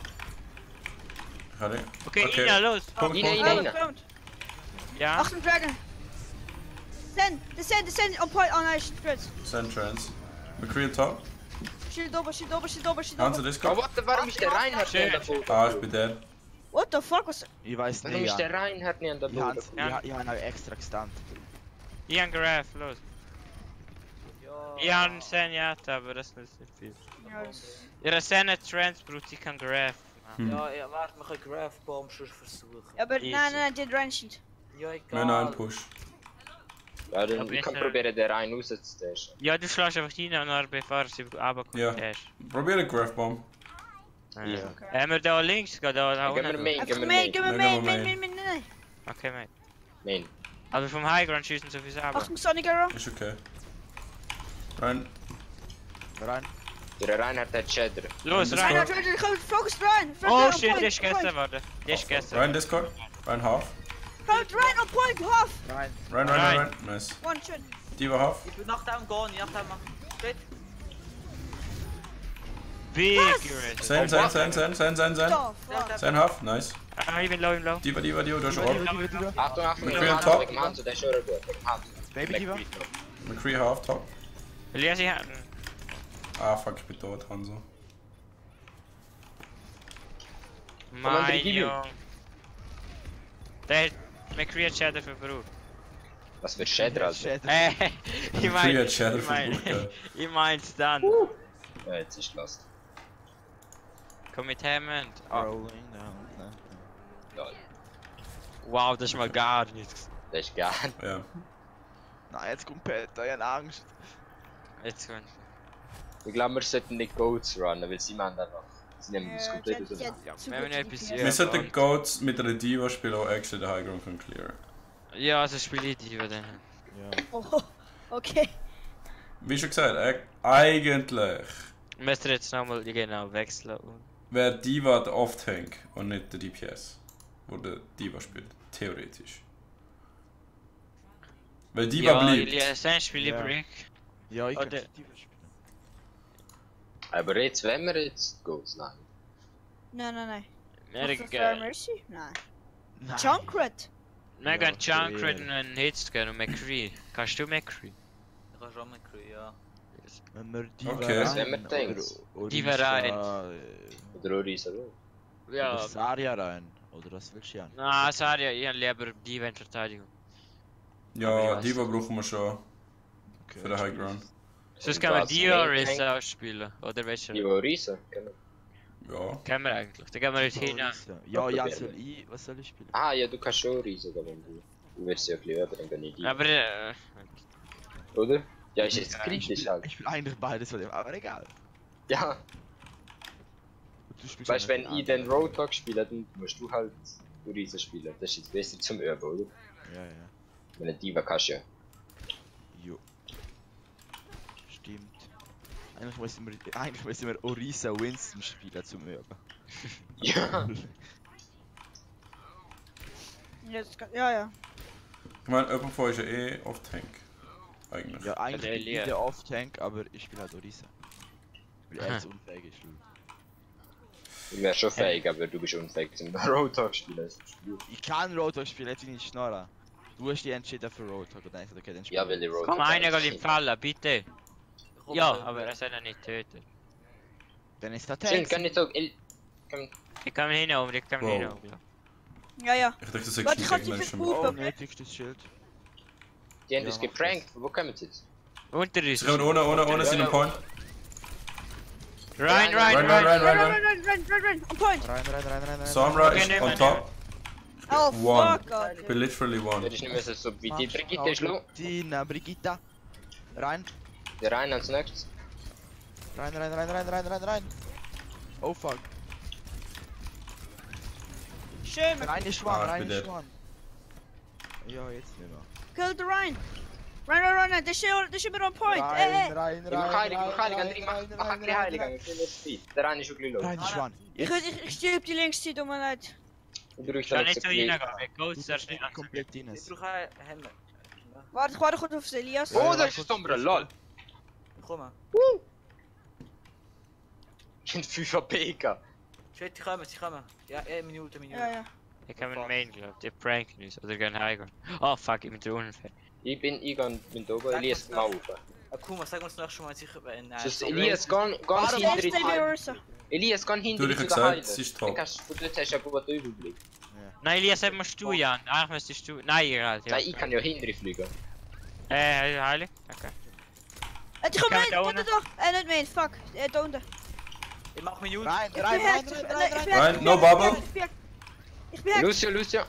Kann ich? Okay, Okay. Ina, los. Punkt, Ina, Punkt. Ina. Kommt. Ja. Achtung, Dragon. Descend, on point, oh nein, Spritz. Send trans. McCree top. Shield oben. Hanzo Oh, Disco. what the, warum ist der Reinhard Schön. denn davor? Ah, ich bin der. What the fuck was... Ich weiß Warum nicht. ist der Reinhard nicht an der Ich Boden? habe ihn extra gestunt. Ich hab Graf, los. Ja. Ich hab einen Senjata, aber das nützt nicht viel. Ja, das... Ihre Senne Trends braucht ich kein Graf. Ja, warte, wir können Grafbomb schon versuchen. Ja, aber Easy. nein, den Reinstein. Ja, Wir haben einen egal. Push. Ja, dann Aber ich kann jetzt, probieren, den Rein rauszustashen. Ja, du schlägst einfach rein und dann bevor sie runterkommt. Ja. Probier den Grafbomb. Ja. Haben wir da links, da Gehen wir unten? Main, Einfach gehen wir Main, gehen wir Nein, Main, gehen wir Main, Main. Okay, mate. Main. Aber vom Highground schießen so viel selber. Achtung, Sonic Arrow. Ist okay. Rein. Rein. Der Reinhard hat Cheddar. Los, Und rein! das Rein, focus rein. Oh shit, der ist gegessen worden. Der ist gegessen. Rein Discord. Rein half. Rein on point, half. Rein. Rein. Nice. One shot. Diva half. Ich bin nach dem gehen, ich nach dem machen. Steht. Big Sen. The fuck? Sen half. Nice. Ah, ich bin low, Diva, du hast Rob. Achtung, McCree on wegen top. dem Hanzo, der ist schon gut. Wegen dem Hanzo. Baby Diva. McCree half top. Elias, ich hab... Ah fuck, ich bin tot, Hanzo. Mein Junge. Der hat McCree Shadow verbraucht. Was für Cheddar, also. Ich McCree mein... hat Shadow Ich mein... verbucht, gell. Ich mein's dann. Ja, jetzt ist lost. Komm mit Hammond. Ah, Rolling down. Lol. wow, das ist mal gar nichts. Das ist geil. Ja. Nein, jetzt kommt Peter, ich hab Angst. Jetzt kommt... Ich glaube, wir sollten nicht Goats runnen, weil sie machen einfach. Sie nehmen das Ja, komplett Jet- aus dem Jet- zu wenn wir gut etwas- DPS. Wir sollten Goats mit einer Diva spielen, auch actually den Highground können clearen. Ja, also spiele ich die dann. Ja. Oh, okay. Wie schon gesagt, eigentlich Müsst ihr jetzt nochmal genau wechseln und... wäre Diva der Off-Tank und nicht der DPS, wo der Diva spielt. Theoretisch. Weil Diva Ja, bleibt. Elias, dann spiele ich Ja. Brick. Ja, ich Oder- kann Diva spielen. Aber jetzt, wenn wir jetzt Goats nehmen. Nein. Wir Fair gehen... Mercy? Nein. Nein. Junkrat? Wir gehen Ja, Junkrat und einen Hits gehen und McCree. Kannst du McCree? Ich kann schon McCree, ja. Wenn wir Diva Okay. Was wenn wir denken? Diva rein. Oder Orisa Roh. Ja. Oder Saria rein. Oder was willst du ja? Na, Saria, ich habe lieber die in Verteidigung. Ja, Aber Diva brauchen wir schon Okay, für den Highground. Sonst können wir was, die Main Orisa Tank? ausspielen. Oder welche? Die Orisa, genau. Ja. Können wir eigentlich. Dann gehen wir jetzt hin. Ja, was soll ich spielen? Ah ja, du kannst schon Orisa, wenn du. Du wirst ja ein bisschen über, dann kann ich die. Aber Oder? Ja, ist jetzt Ja, kritisch halt. Ich will eigentlich beides von dem, aber egal. Ja, Du spielst weißt du, wenn einfach ich den Roadhog spiele, dann musst du halt Orisa spielen. Das ist jetzt besser zum Üben, oder? Ja. Wenn eine Diva kannst du ja. Jo. Stimmt. Eigentlich müssen wir Orisa Winston spielen zum Üben. Ja. Ja. Ich meine, jemand von euch ist ja eh Off-Tank. Eigentlich. Ja, eigentlich Der bin ich Elia. der Off-Tank, aber ich spiele halt Orisa. Weil er jetzt unfähig ist. Ich wäre schon fähig, aber du bist unfähig zum Roadhog spielen. Ich kann Roadhog spielen, jetzt bin ich schneller. Du hast dich entschieden für Roadhog und dann okay, dann spiel Ja, weil die Roadhog. komm, einer geht im Fallen, bitte. Komm, Ja, dann- aber er soll ihn nicht töten. Dann ist der Stimmt, Tank. kann nicht so. Ich kann ihn hin, ich kann ihn hin. Wow. Ja. Ich dachte, das ist Warte, ein ich hab Gegner die schon verpult. mal. Oh, nötigstes Schild. Die haben Ja, uns mach geprankt. Wo kommen sie jetzt? Unter uns. Sie kommen ohne seinen Point. Rein. Run. On point. Rein. Sombra Okay, ist nehmen on wir, top. Oh, One. fuck, Alter. Ich bin literally Der one. ist nicht mehr so wie die Brigitte ist low. Tina, Brigitta. Rein. Der rein als nächstes. Rein. Oh fuck. Schön, Rein ist Ah, one, ich rein bin ist dead. one. Ja, jetzt nicht mehr. kill the Ryan. Run. Das ist immer on point. Rein. Ich mach heilig, André, mach ein bisschen heilig. Ich bin nicht speed. Der rein ist wirklich low. Rein ist one. Ich stirb die längste, tut mir leid. Ich brauche Kann da nicht nicht so so viel. reingehen, Ghost ist nicht Komplett Ich Ines. brauche einen Hammer. Warte kurz auf Elias. Oh, da ist Sombra, lol. Komm. Ich bin 5 AP gehabt. Shit, sie kommen. Ja, 1 Minute. Ja. Ich kann mit Main, glaub die pranken uns. Oder gehen Highground. Oh fuck, ich bin zu unfair. Ich bin da oben, Elias mal rauf. Kuma, sag uns noch schon mal sicher, wenn... Sonst Elias ganz Warte, hinter stay bei die Orisa. Elias, geh hinter Du, dir ich zu hab den gesagt, Heilen. es ist Von top. dort hast du einen guten Überblick. Nein, Elias, eben musst du, Jan. Eigentlich müsstest du... Nein, egal. Ja. Nein, ich kann ja hinter dir fliegen. Heilig? Okay. Die kommen Kijk, rein, daar da, da. Nicht mehr, fuck. Da unten. Ich mach mich Ult. Rein, Ich rein, bin rein, hackt, rein, rein, rein. Rein, no bubble. Ich bin hackt. Lucio.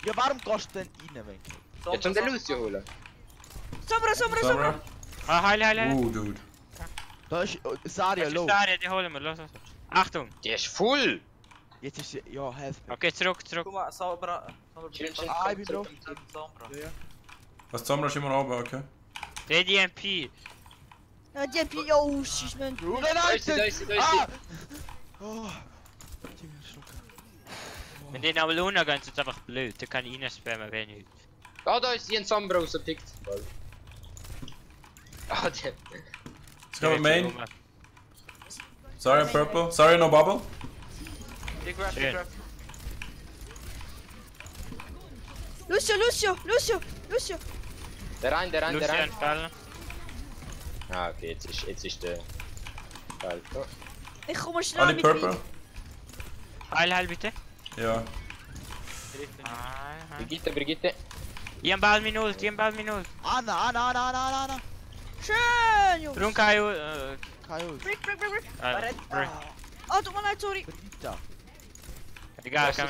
Ja, warum gehst du denn rein, Wenke? Jetzt um den Lucio holen. Sombra. Samra. Heilig. Dude. Da ist Saria Das low. ist Daria, die holen wir. Los. Achtung. Der ist voll! Jetzt ist sie. Ja, help me. Okay, zurück. Guck mal, Sombra. Chill. Ah, ich bin drauf. Sombra. Was Samra ist immer oben, okay? DDMP. Ja, die haben yo, shit, man. Da ist sie. Oh. Wenn die nach Luna gehen, ist es einfach blöd. Da kann ich reinspammen, wenn nicht. Ah, da ist sie ein Sombra rausgepickt. Ah, der... Let's go main. Sorry, purple. Sorry, no bubble. Die grab. Lucio. Der rein. Lucian fallen. Ah, okay, jetzt ist der... Alter. Ich komme schnell Alle mit purple? Heil bitte. Ja. Brigitte. Ich hab Ball Minute. Anna. Schön, Jungs. Warum kann Kajus. Brick. Brick. Oh, tut mir leid, sorry. Britta. Egal, kann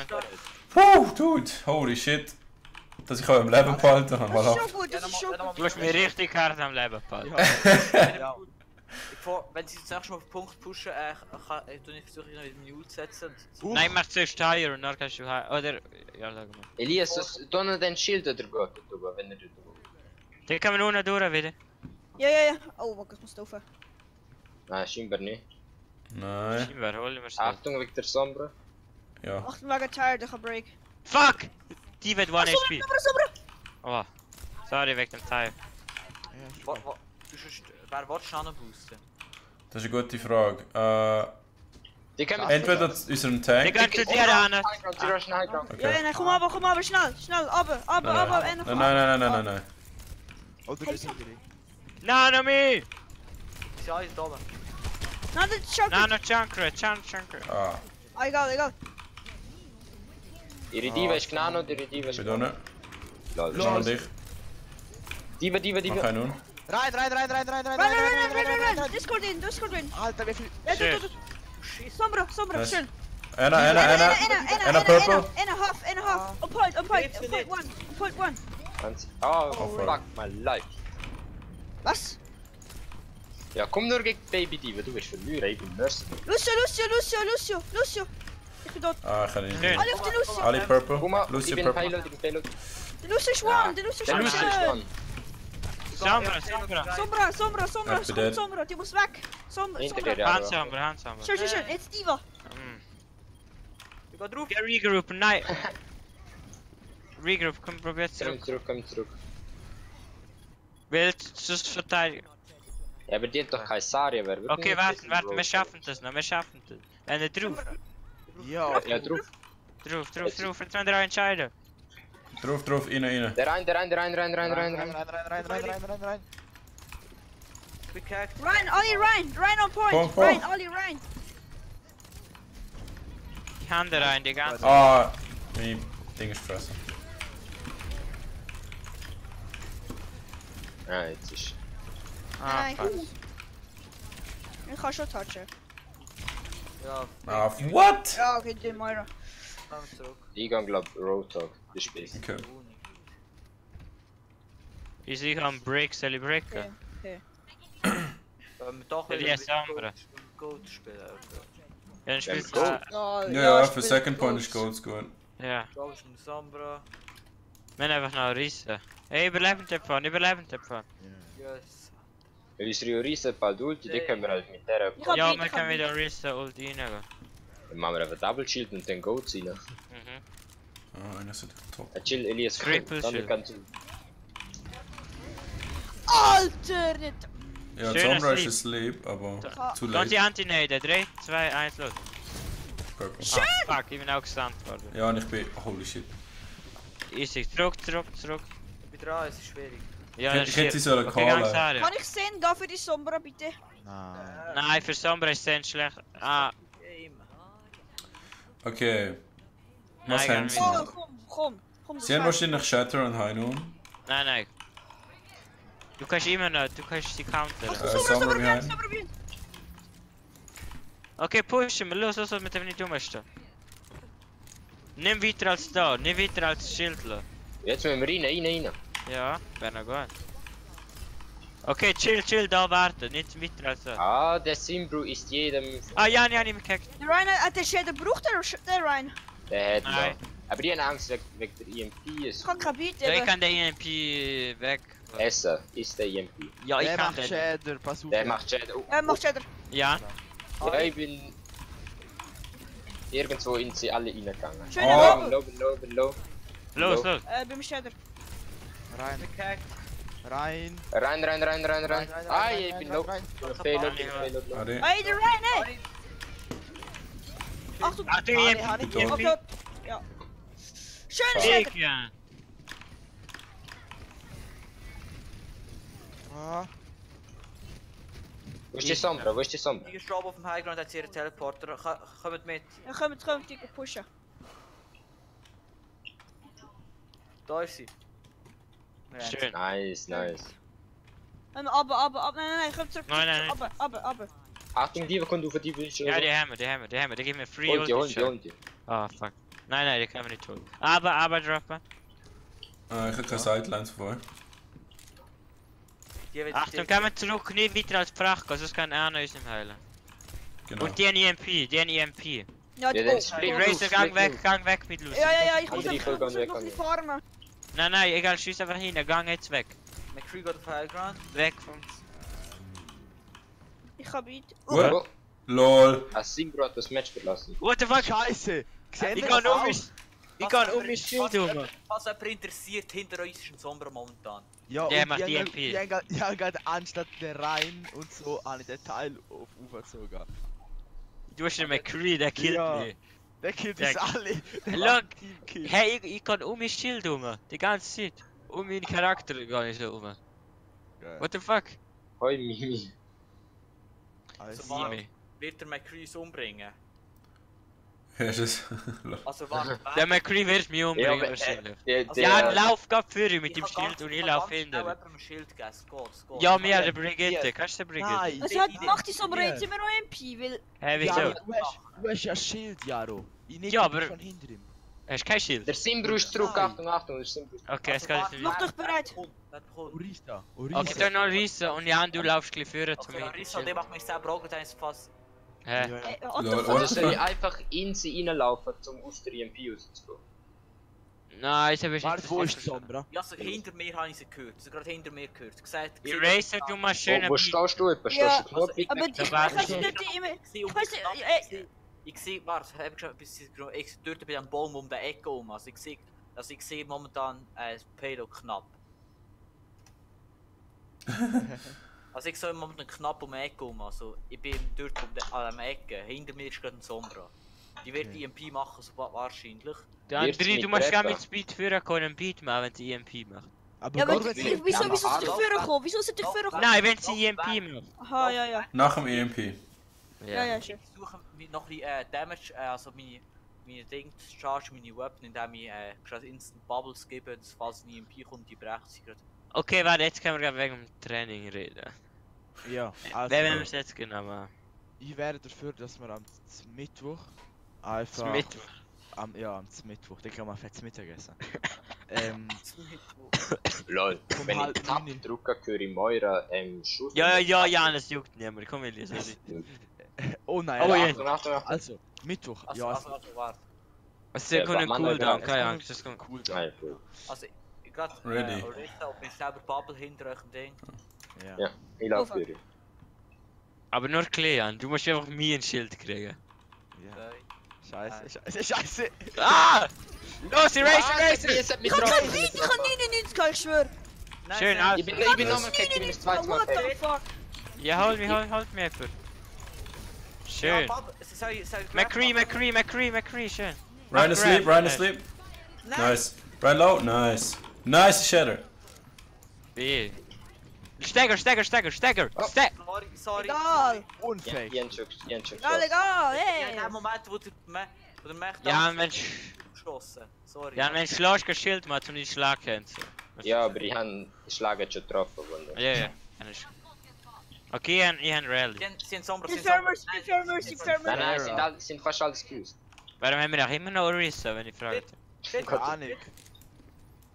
Puh, dude. Holy shit. Dass ich auch im Leben behalten habe. Das Voilà. ist schon gut, das ist schon gut. Du hast mich richtig hart am Leben gefallen. Ja. Wenn sie das nächste Mal auf den Punkt pushen, versuche ich noch in den Ult zu setzen. Nein, mach zuerst Higher und dann kannst du Higher. Oder. Ja, sag mal. Elias, du noch den Schild oder gut, wenn er dort Den kann man unten durch wieder. Ja. Oh, wacht, ich muss laufen. Nein, scheinbar nicht. Nein. Scheinbar holen wir es. Achtung, wegen der Sombra. Ja. Ach, ich bin tired, ich kann break. Fuck! Die wird 1 HP. Sombra. Oh. Sorry, wegen dem Teil. Wer willst du boosten? Das ist eine gute Frage. Die können Entweder unserem Die Tank. gehen zu dir an. Sie rushen Highground. Okay. Ja, komm aber, schnell, aber, Nein. Oder wir sind direkt. Nano me! Ist ja alles da oben. Nein, das ist schon gut. Nano Chunker. Ah, Egal. Ihre Diva ist Gnano, ihre Diva ist ich bin da nicht. Lol. Schau mal dich. Diva. Mach einen nun. Rein. Rein. Discord in. Alter, wie viel. Ja, Shit. du. Sombra, Nice. schön. Einer purple. Eine half. On point, one. Oh, voll. fuck my life. Was? Ja, komm nur gegen Baby Diva, du bist verlieren, ich bin Mercy. Lucio. Ich bin dort. Ah, ich kann nicht. Schön. Alle auf den Lucio. Ali purple. Guck mal, Lucy ich bin purple. Payload. Der Lucio ist one, Der Lucio ist schön. one. Sombra. Sombra, Ich bin dead. Sombra, die muss weg. Hinter dir, Sombra. ja. Hand Sombra. Schön, jetzt Diva. Ich geh drauf. Ja, regroup, nein. Regroup, komm, probier zurück. Komm zurück. Willst du es verteidigen? Ja, aber die hat doch keine Saria, wer wird Okay, nicht warten, wissen, wir schaffen das noch, drauf. Ja. Ja, drauf. Drauf, jetzt müssen wir entscheiden. Drauf, rein. Der rein. Rein. Ich bin gehackt. Ryan on point. Komm. Ryan. Die Hand rein, die ganze. Ah, mein Ding ist gefressen. Ah, jetzt ist... Nein, fuck. ich kann schon touchen. Ja, Ah, what? Ja, okay, die Moira. komm zurück. Ich gang glaub Road Talk, das Spiel. Okay. Ich sehe am Break, soll ich breaken? Okay. Wenn wir doch Ja, wieder Sombra. Gold spielen. Ja, dann spielst Go. du. Ja, für Second Point ist Gold gut. Ja, Gold ist mit Sombra. wir haben einfach noch Riesen. Hey, überlebend fahren. Yes. Wenn unsere Riesen bald Ulti, die können wir halt mit der... Ich hab Ja, Beat, wir ich können hab wieder Riesen Ult reingehen. Dann machen wir einfach Double Shield und dann Gold rein. Mhm. Ah, einer ist top. Chill, Elias, Triple dann Shield. kannst du... Alter, nicht. Ja, Schöner Sombra ist Sleep. asleep, aber zu Dann die late. Anti-Nade. 3, 2, 1, los. Purple. Ah, fuck, ich bin auch gestunt worden. Ja, und ich bin... Holy shit. Easy, zurück. Ich bin dran, es ist schwierig. Ja, Ich hätte sie sollen Okay, gang callen. Saria. Kann ich sehen, geh für die Sombra, bitte? Nein. Nein, für Sombra ist es schlecht. Ah, Okay. Was Nein, haben sie? gar Oh, komm. Sie haben wahrscheinlich Shatter und Heinun. nein. Du kannst immer noch, du kannst sie countern. Summer behind. Okay, pushen wir, los, mit dem nicht dummesten. Nimm weiter als da, nicht weiter als Schild. Jetzt müssen wir rein. Ja, wäre noch gut. Okay, chill, da warten, nicht weiter als da. Ah, der Simbru ist jedem... Ah, ja, nicht mehr gehackt. Der Ryan hat den Shader gebraucht, der Ryan. Der hat Nein. noch. Aber die haben Angst wegen der EMP. Ich kann kein Beat Ja, ich eben. kann den EMP weg. Essen ist der EMP. Ja, ich Der kann macht den. Shader, pass auf. Der macht Chat. Oh, Er macht Shader. Ja. ja, ich bin... Irgendwo in sie alle reingegangen. Schöner Oh. Logo. Low. Los. Beim Shader. Rein. Rein. Rein. Ah, ich bin low. Fehler. Ade. Hey, der Ryan, ey! Achtung! Ach, der EMP. Beton. Okay. Ja. Schöner Shader! Ich, ja. Ah. Wo ist die Sombra? Die gestorben auf dem Highground, hat sie ihren Teleporter. Kommt mit. Ja, kommt die pushen. Da ist sie. Schön. Nice. Aber. Nein, komm zurück. Nein. Aber. Achtung, die kommt auf die Bildschirm. Ja, die haben wir. Die geben mir free Holt die. Ah, fuck. Nein, die können wir nicht holen. Aber droppen. Ich habe keine Sidelines vor. Achtung, gehen wir zurück, nicht weiter als Fracht, sonst kann er noch uns nicht heilen. Genau. Und die haben EMP. Ja, Ja, dann split Razer, gang weg mit Lucy. Ja, ich muss Andere einfach gehen noch weg, die farmen. Nein, egal, schieß einfach hin, gang jetzt weg. McCree geht auf Highground. Weg vom... Ich hab Beat. Gut. LOL. Simbru hat das Match verlassen. What the fuck? Scheiße. Ich kann um mich Schild rum. Was jemand interessiert, hinter uns ist ein Sombra momentan. Ja, Der und macht die EMP. haben gerade anstatt der Rein und so habe ich den Teil auf Ufer gezogen. Du hast den McCree, der killt Ja. mich. Der killt Der- uns alle. Der Look. macht Teamkill. Hey, ich kann um mich Schild rum. Die ganze Zeit. Um meinen Charakter gar nicht so rum. Geil. What the fuck? Hoi Mimi. Alles So, Mimi. Wird der McCree umbringen? Ist es? Also warte, Der McCree wird mich umbringen aber, wahrscheinlich. Also, Ja, lauf grad für ihn mit dem Schild und ich lauf hinter. Ich habe ein Schild gegeben, es geht. Ja, mir der Brigitte. Kannst du den Brigitte? Nein. Also macht die Sommer jetzt immer noch MP, weil... Hä, Ja, wieso? aber du hast ja Schild, Jaro. Ich nicht Ja, aber- von hinter ihm. Hast du kein Schild? Der Simbru ist zurück. Nein. Achtung, der Simbru ist Okay, es geht nicht. Mach doch bereit. Orisa. Okay, dann noch Risse und Jan, du laufst gleich führen zu Okay, mir. Risa, der macht mich selber auch gerade fast. Hä? What the Lol, fuck? what? Also soll ich einfach in sie reinlaufen, um aus der EMP rauszugehen? Nein, ich hab Warte, wo ist die Sombra? Ja, so hinter mir habe ich sie gehört. Sie gerade hinter mir gehört. Gesagt, Eraser, du machst schön Wo stehst du etwa? Ja, Stehst du Knopf? Aber Da ich warte weiß ich. nicht immer... Ich weiß nicht, ich sehe, warte, habe ich schon bis ich dort bei dem Baum um die Ecke um. Also ich sehe momentan das Payload knapp. Also ich sehe momentan knapp um die Ecke um. Also ich bin dort an der Ecke. Hinter mir ist gerade ein Sombra. Die wird Okay. EMP machen, so wahrscheinlich. Der Wird's André, mit du musst gerne Treffer? mit Speed führen können, einen Beat machen, wenn sie EMP macht. Aber Ja, aber nur wenn sie... wieso sollte ich vorkommen? Wieso sollte ich vorkommen? Nein, wenn sie EMP macht. Aha, ja. Nach dem EMP. Ja, schön. Ich suche noch ein bisschen Damage, also meine Dinge zu charge, meine Weapon, indem ich gerade Instant Bubbles gebe, dass falls ein EMP kommt, die brechen sie gerade. Okay, warte, jetzt können wir gerade wegen dem Training reden. Ja, also... Wer will es jetzt genau machen? Ich wäre dafür, dass wir am Mittwoch einfach... Zum Mittwoch. Am Mittwoch, den kann man fett Mittagessen. Lol. Um Wenn ich halb Tab neun. drücke, höre ich Moira Schuss. Ja, das juckt niemand. Komm, Elias. Oh nein, Oh, ja. Achtung. Also, Mittwoch, Also, ja, warte. Es Ja, ist ein Mann, Cooldown, ja. keine Angst, das kommt. cool. Nein, cool. Also, ich gerade Ready. Orisa und bin selber Bubble hinter euch im Ding. Ja. Ja, ich laufe für dich. Aber nur Klean, du musst einfach mir ein Schild kriegen. Ja. Scheiße. Ah! Los, Eraser! Jetzt hat mich Ich hab getroffen. kein Beat, ich hab 99, ich schwör. Schön, nein, also. Ich bin nochmal gekickt, ich bin das zweite Mal What the gekickt. fuck? Ja, hol mich einfach. Schön. McCree, schön. Ryan asleep, Ryan asleep. Nice. Ryan low, nice. Nice shatter. B. Stagger! Sorry. Egal. Unfähig. Egal, egal, Ja, in hey. dem Moment, wo der Mech Ja, Mensch. geschossen. Sorry. Ja, Mensch, schlägst ein Schild mal, um die Schlag kennen. Ja, aber ich habe den Schlag jetzt schon getroffen. Ja. Okay, ich habe Rally. Sie haben Sombra, Infirmers. Nein, sind fast alles gewusst. Warum haben wir auch immer noch Orisa, wenn ich frage? Keine Ahnung.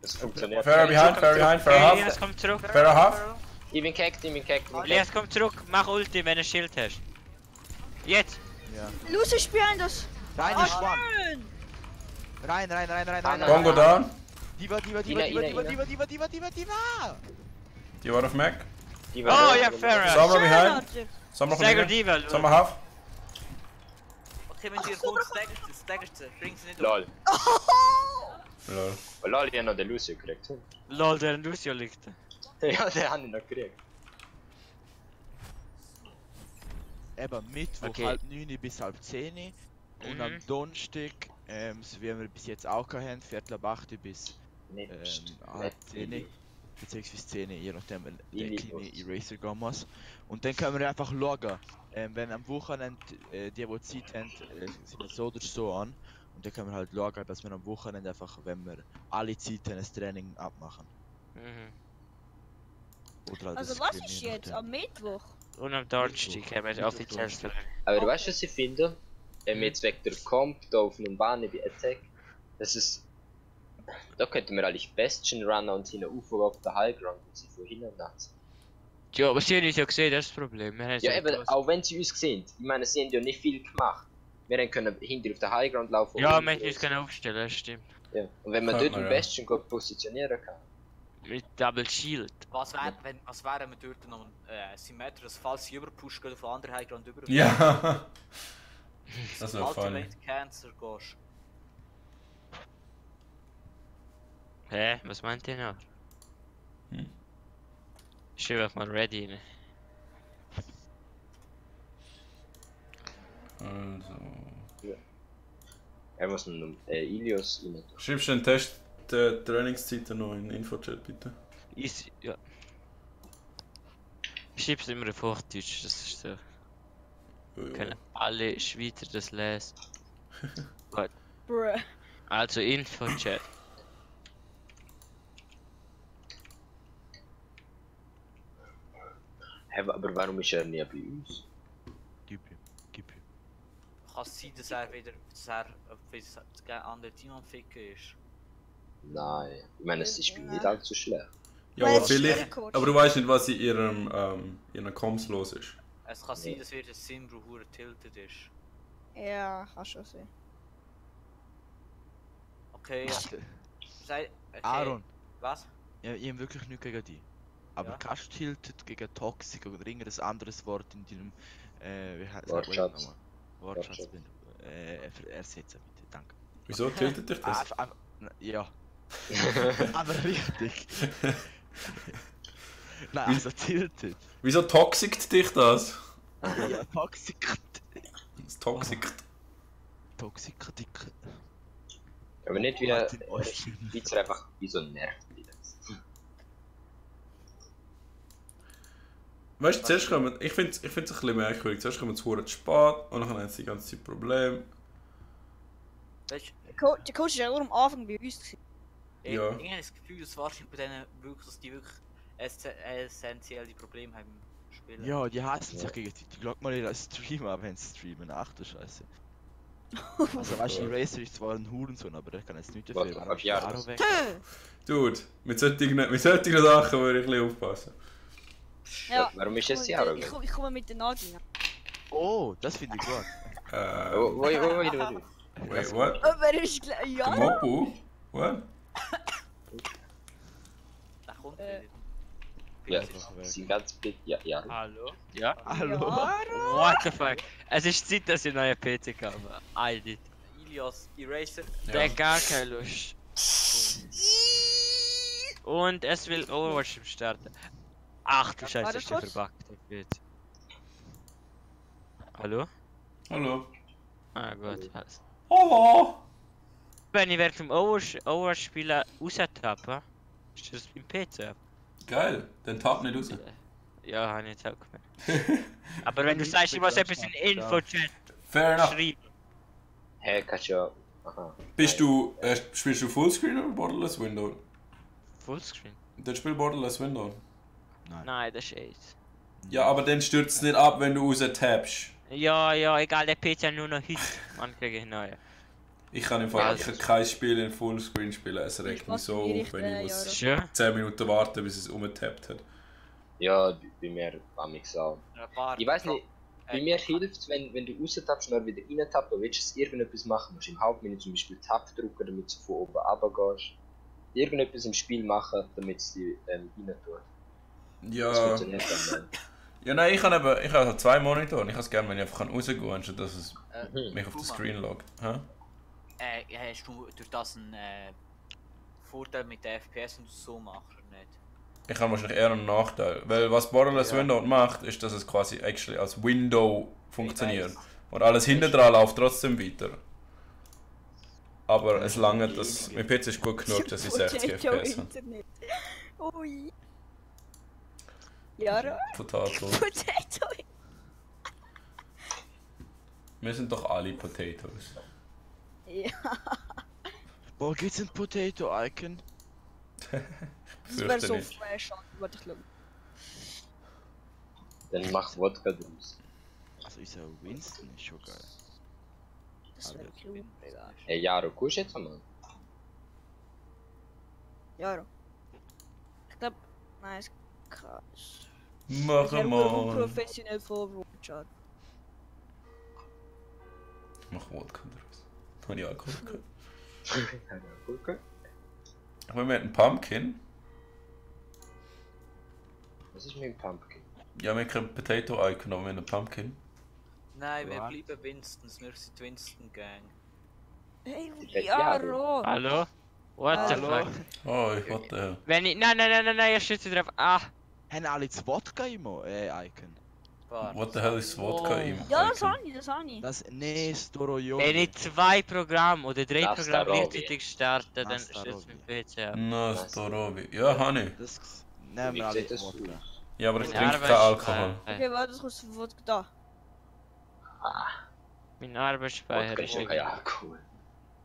Das funktioniert. Fair behind, Elias, half. komm zurück. Fair half. Ich bin gehackt. Elias, komm zurück. Mach Ulti, wenn du ein Schild hast. Jetzt. Ja. Lucy ist behind us. Rein, Ah, ich schwann. schön. Rein. Bongo down. Diva. Die war auf Mac. Oh, ja, Farah. Sombra Schön, behind. Archer. Sombra Stagger von Diva. Sombra half. Okay, wenn sie kommt, staggert sie. Bring sie nicht Lol. Lol. Lol, ich habe noch den Lucio gekriegt. Lol, der Lucio liegt. Ja, den habe ich noch gekriegt. Eben Mittwoch Okay. halb 9 bis halb 10 und am Donnerstag, so wie wir bis jetzt auch hatten, Viertel ab 8 bis halb 10 beziehungsweise 10, je nachdem, wenn der kleine Eraser gehen muss. Und dann können wir einfach schauen, wenn am Wochenende die Zeit haben, sind wir so oder so an. Und dann können wir halt schauen, dass wir am Wochenende einfach, wenn wir alle Zeit haben, ein Training abmachen. Oder halt Also ein was Screen, ist je jetzt? nachdem. Am Mittwoch? Und am Donnerstag haben wir offiziell verloren. Aber weißt du, was ich finde? Wenn wir jetzt wegen der Comp da auf einem Bahn bei Attack, das ist. Da könnten wir eigentlich Bastion runnen und hinten UFO auf der Highground und sie von hinten nachts. Ja, aber sie haben uns ja gesehen, das ist das Problem. Wir haben Ja, so eben, groß- auch wenn sie uns sehen. Ich meine, sie haben ja nicht viel gemacht. Wir können hinter auf der Highground laufen. Ja, und- wir hätten uns können aufstellen, das stimmt. Ja. Und wenn man Könnte dort man, am ja. Bastion gut positionieren kann. Mit Double Shield. Was wäre, wenn wir dort noch Symmetry, dass falls sie überpusht, geht auf den anderen Highground über. Ja. Das wäre funny. Ultimate Cancer gehst. Hä? Was meint ihr noch? Schreib einfach mal ready rein. Also. Er muss noch Ilios rein. Schreibst du den Test der Trainingszeiten noch in Infochat bitte? Easy, ja. Schreib's immer auf Hochdeutsch, das ist so. Können alle Schweizer das lesen. Bruh. Also Infochat. Hä, aber warum ist er nie bei uns? Gib ihm. Kann es sein, dass er wieder das andere Team am Ficken ist? Nein, ich meine, es ist nicht allzu schlecht. Ja, Weil aber es vielleicht. schwer coacht. Aber du weißt nicht, was in ihren Comms los ist. Es kann sein, dass wieder Simbru hure tilted ist. Ja, kann schon sein. Okay, okay. Aaron, Was? ja, ich habe wirklich nichts gegen dich. Aber Ja. kannst du tilted gegen Toxic oder irgendein anderes Wort in deinem wie heißt Wortschatz. Wortschatz ersetzen bitte, danke. Wieso tiltet dich das? Ja. Aber richtig. Nein, also tilted. Wieso toxikt dich das? Ja, Toxic. Das toxikt. Toxic dick. Aber nicht wieder. Martin Osten. Schweizer einfach wie so nervt. Weißt du, zuerst kommen. Ich finde es ein bisschen merkwürdig. Zuerst kommen sie zu spät und dann haben sie die ganze Zeit Probleme. Weißt Der Coach war ja nur am Anfang bei uns. gewesen. du, Ja. ich habe das Gefühl, dass wahrscheinlich bei denen wirklich, dass die wirklich essentielle Probleme haben im Spielen. Ja, die hassen sich gegenseitig. Schau mal ihren Stream an, wenn sie streamen. Ach du Scheiße. Also weißt du, Eraser ist zwar ein Hurensohn, aber der kann jetzt nicht dafür. Was, Warum ist der ja, Aro weg? Dude, mit solchen Sachen würde ich ein bisschen aufpassen. Ja. Warum ist jetzt Jaro Ich weg? komme komm mit den Nagi. Oh, das finde ich gut. Wait. Wait, what? Oh, wer ist gleich? The Ja? Mopu? What? Der kommt Äh. Ja, Einfach weg. sie ganz big. Ja. Hallo? Ja? Hallo? What the fuck? Es ist Zeit, dass ich neue PC kaufe. Alter. Ilias, Eraser. Der hat gar keine Lust. Und es will Overwatch starten. Ach du Scheiße, Warte ist der kurz. verbuggt. Jetzt. Hallo? Hallo. Ah gut, alles. Hallo. Wenn ich während dem Overwatch spielen raustappe, ist das im PC ab. Geil, dann tap nicht raus. Ja, habe ich jetzt auch gemerkt. Aber wenn du sagst, ich muss etwas in Info-Chat Fair enough. schreiben. Hä, kannst du ja... Aha. Spielst du Fullscreen oder Borderless Window? Fullscreen? Dann spiel Borderless Window. Nein, das ist echt. Ja, aber dann stürzt es nicht ab, wenn du raus tappst. Ja, egal, der PC hat nur noch Hit. Man kriege ich neue. Ich kann im Fall kein Spiel in Fullscreen spielen, es regt mich so auf, wenn ich muss 10 Minuten warten, bis es umgetappt hat. Ja, bei mir amix auch. Ich weiß nicht, bei mir hilft es, wenn du raustappst und dann wieder reintappen willst, du irgendetwas machen musst. Im Hauptmenü zum Beispiel Tab drücken, damit du von oben runter gehst. Irgendetwas im Spiel machen, damit es dich rein tut. Ja. Das funktioniert dann nicht. Ja, nein, ich habe 2 Monitore und ich habe es gerne, wenn ich einfach rausgehen kann, anstatt dass es mich auf den Screen loggt. Hast du durch das einen Vorteil mit der FPS und so machst oder nicht? Ich habe wahrscheinlich eher einen Nachteil, weil was Borderless Window macht, ist, dass es quasi actually als Window funktioniert. Und alles hinten dran läuft trotzdem weiter. Aber es lange, dass mein PC ist gut genug, dass ich 60 FPS habe. Ui. Ja, Potato. Potato. Wir sind doch alle Potatoes. Ja. Wo gibt's ein Potato-Icon? Das wäre so fresh. Warte, ich glaube. Dann mach Wodka draus. Also ist ja Winston ist schon geil. Das wäre cool, egal. Ey, Jaro, guckst du jetzt einmal? Jaro. Ich glaube, nein, es kann. Mach mal. Professionell vor Overwatch. Mach Wodka draus. Habe ich Alkohol gehabt? Okay. Ich will mir einen Pumpkin. Was ist mit dem Pumpkin? Ja, wir haben kein Potato-Icon, aber wir haben einen Pumpkin. Nein, wir bleiben Winstons, wir sind die Winston Gang. Hey, Jaro! Hallo? What the fuck? Oh, what the hell? Wenn ich. Nein, ich schütze drauf. Ah! Haben alle das Wodka-Icon? What the hell ist Wodka im Ja, Icon? das habe ich. Das Nestoro Wenn ich 2 Programme oder 3 Das Programme Starovi. gleichzeitig starte, dann Das stürzt mein Starovi. PC ab. Nastorovi. Ja, habe ich. Das nehmen Wie wir alle sieht das Wodka. aus? Ja, aber ich Meine trinke keinen Alkohol. Okay, warte, das kostet Wodka da. Mein Arbeitsspeicher Wodka ist ist ja kein Alkohol.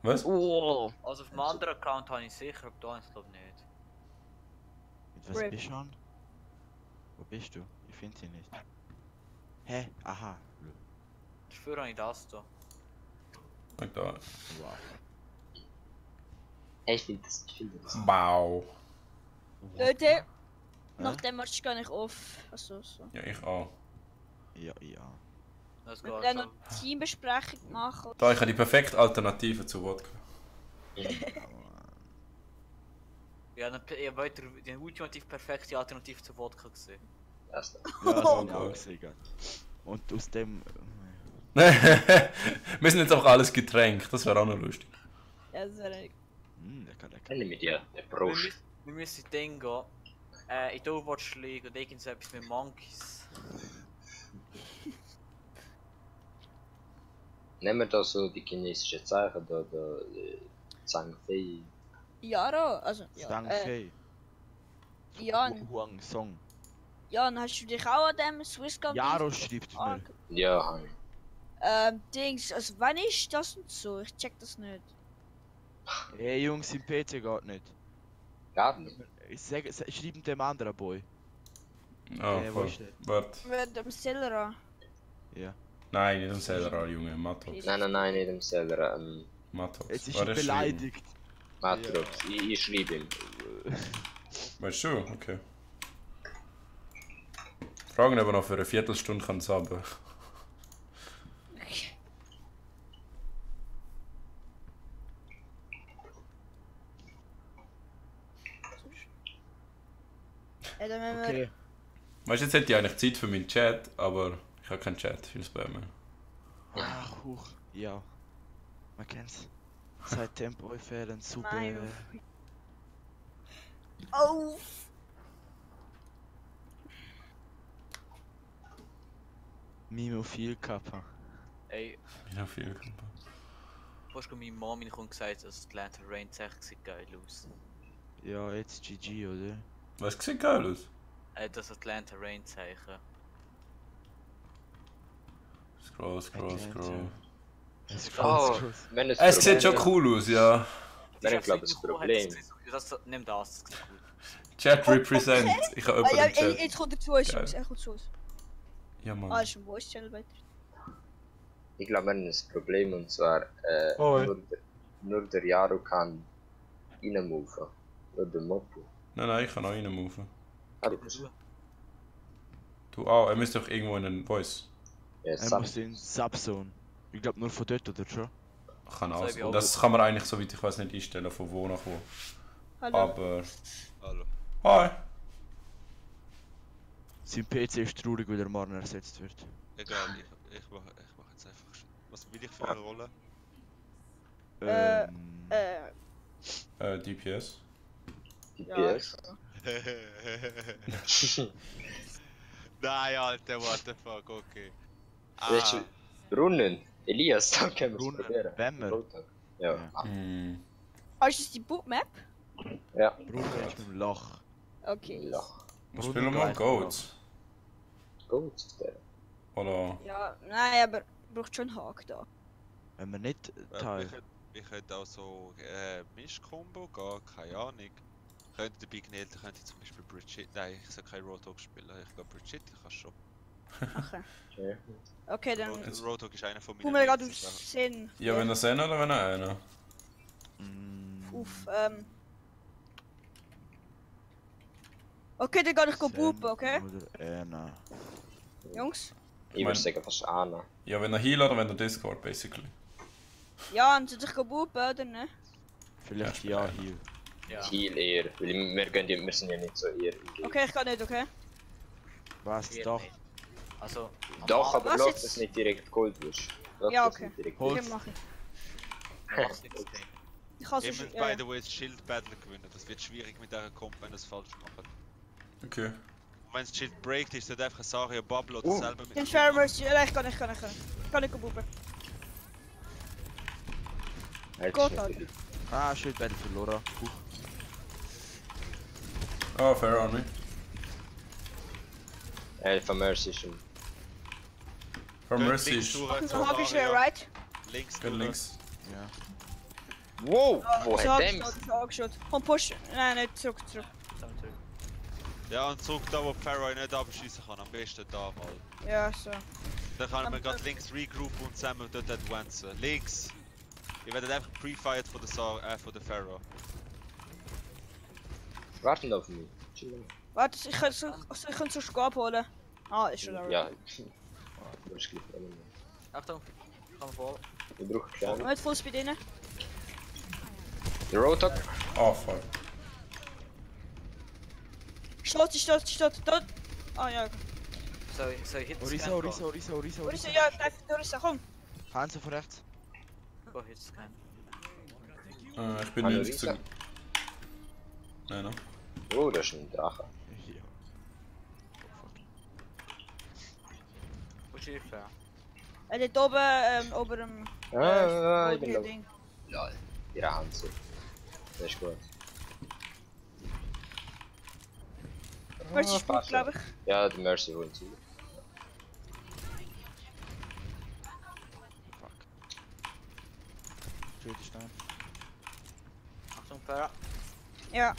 Was? Oh! Also auf dem anderen Account habe ich sicher, ob da ist, glaube nicht. Mit was Rip. bist du an? Wo bist du? Ich finde sie nicht. Hä? Aha. Dafür habe ich das da. Und da. Wow. Hey, ich finde das. Wow. Leute, nach dem Match gehe ich auf. Achso, so. Ja, ich auch. Ja. Das Wir geht werden schon. noch Teambesprechung machen. Da, ich habe die perfekte Alternative zu Wodka. Ja, ich habe weiter die ultimativ perfekte Alternative zu Wodka gesehen. Das da. Ja, das Oh habe ich auch Gott. gesehen. Und aus dem... Wir sind jetzt auch alles getränkt, das wäre auch noch lustig. Ja, das wäre lecker. Dann nehme ich dir den Prost. Wir müssen Ding gehen. In die Overwatch League und irgendetwas mit Monkeys. Nehmen wir da so die chinesischen Zeichen, da Zhang Fei. Jaro, also. Ja, Stang Fei. Jan, Huang Song. Jan, hast du dich auch an dem Swisscom? Jaro schreibt mir. Ja, Hani. Dings, also wann ist das und so? Ich check das nicht. Hey Jungs, im PC geht nicht. Gar nicht. Schreib dem anderen Boy. Oh, wo voll. ist der? Warte. Mit dem Celeron. Ja. Nein, nicht im Celeron, Junge. Matrox. Nein, nicht im Seller. Matrox. Jetzt ist Warte, er beleidigt. Matrox. Ich schreibe ihm. Weißt du? Okay. Fragen aber noch für eine Viertelstunde kann es haben. Ja, dann müssen wir. Okay. Weißt du, jetzt hätte ich eigentlich Zeit für meinen Chat, aber ich habe keinen Chat, viel Spam. Ach, huch. Ja. Man kennt's. Seit Tempo fehlen, super. Nein. Oh! Mimo viel Kappa. Ey, Ich habe viel. fast meine Mom und gesagt, dass Atlanta Rain 60 geil aus. Ja, jetzt GG, oder? Was sieht geil aus? das Atlanta Rain Zeichen. Scroll. Oh, wenn Es sieht schon cool aus, ja. Ich glaube, das Problem. Nimm das, das sieht gut. Chat represent. Ich habe jemanden im Chat. Jetzt kommt er zu uns, Jungs. Er kommt zu uns. Ja, Mann. Ah, ist ein Voice Channel weiter. Ich glaube, wir haben ein Problem und zwar nur der Jaro kann reinmoven. Nur der Moppo. Nein, ich kann auch reinmoven. Ah, du kannst. Du auch, er müsste doch irgendwo in den Voice. Ja, Er muss in Subzone. Ich glaube nur von dort, oder schon? Kann auch So, sein. ich auch. Das kann man eigentlich, soweit ich weiß, nicht einstellen, von wo nach wo. Hallo. Aber... Hallo. Hi! Sein PC ist traurig, weil er morgen ersetzt wird. Egal, ich mach jetzt einfach schon. Was will ich für eine Rolle? DPS. DPS. Nein, Alter, what the fuck, okay. Weißt du, Runnen? Elias, da können wir es Runnen, probieren. wenn wir. Roadhog. Ja. Hm. Ah, ist das die Bootmap? Ja. Bruder ist mit dem Loch. Okay. Lach. Wir spielen mal Goats. Gut, auf der. Oder... Ja, nein, aber braucht schon einen Haken da. Wenn wir nicht teilen. Ich könnte auch so Mischkombo gehen, keine Ahnung. Könnte dabei Gnelter, könnte ich zum Beispiel Brigitte. Nein, ich soll kein Roadhog spielen. Ich glaube Brigitte kannst schon. Okay. Okay. Okay, dann. Roadhog ist einer von Guck meinen mal gerade Lieblings- aufs Sinn. Ja, wenn er sehen oder wenn er einer? Uff, Okay, dann kann ich boopen, okay? Oder nein. Jungs? Ich würde sagen fast Anna. Ja, wenn er Heal oder wenn er Discord, basically. Ja, und soll ich boopen, oder ne? Vielleicht ja hier. Ja. Heal eher, weil wir sind ja nicht so eher im Game. Okay, ich kann nicht, okay? Was Hier doch? nicht. Also, Doch, aber Was läuft jetzt? es nicht direkt Goldbush. Ja, okay. Holz. Okay, mach ich. mach's nichts. Ich kann es Immer by the way das Schild Battle gewinnen. Das wird schwierig mit dieser Comp, wenn ihr es falsch macht. Okay. Und wenn das Schild breakt, ist es einfach ein Saria Bubble oder selber mit Den Farmers, ja, ich kann. Kann ich boopen. Gott, Alter. Ah, Schild Battle verloren. Huch. Oh, fair on me. Elfa Mercy schon. For Mercy links ist... durch, So hab ich right. Links Geht durch. links. Ja. Wow, wo So hat hab der ich mich? so angeschaut. Komm, push. Nein, nicht zurück. Ja, und zurück da, wo Pharaoh nicht abschießen kann. Am besten da mal. Ja, so. Dann kann man gerade links regroupen und zusammen dort advancen. Links! Ihr werdet einfach pre-fired von der Pharaoh. Warten auf mich. Chill. Warte, ich kann so Stab holen. Ah, ist schon da. Ja. Du hast gleich alle. Achtung, kann man voll. Ich brauche kleine. Nicht Full Speed rein. Der Roadhog. Oh, fuck. Steht. Dort. Ah, ja. So Hits Orisa. Wo ist er? Ja, da ist er, komm. Hansen von rechts. Go Hits scan. Ich bin Hallo, nicht Lisa. zu... Nein, no. Oh, das ist ein Drache. Ja. Wo ist Hilfe? Er dort oben, ober dem... Ich bin da. Ding. Lol. Ihre Hand so. Das ist gut. Mercy ist gut, glaube ich. Ja, die Mercy holt zu. Fuck. Schild ist down. Achtung, Pharaoh. Ja.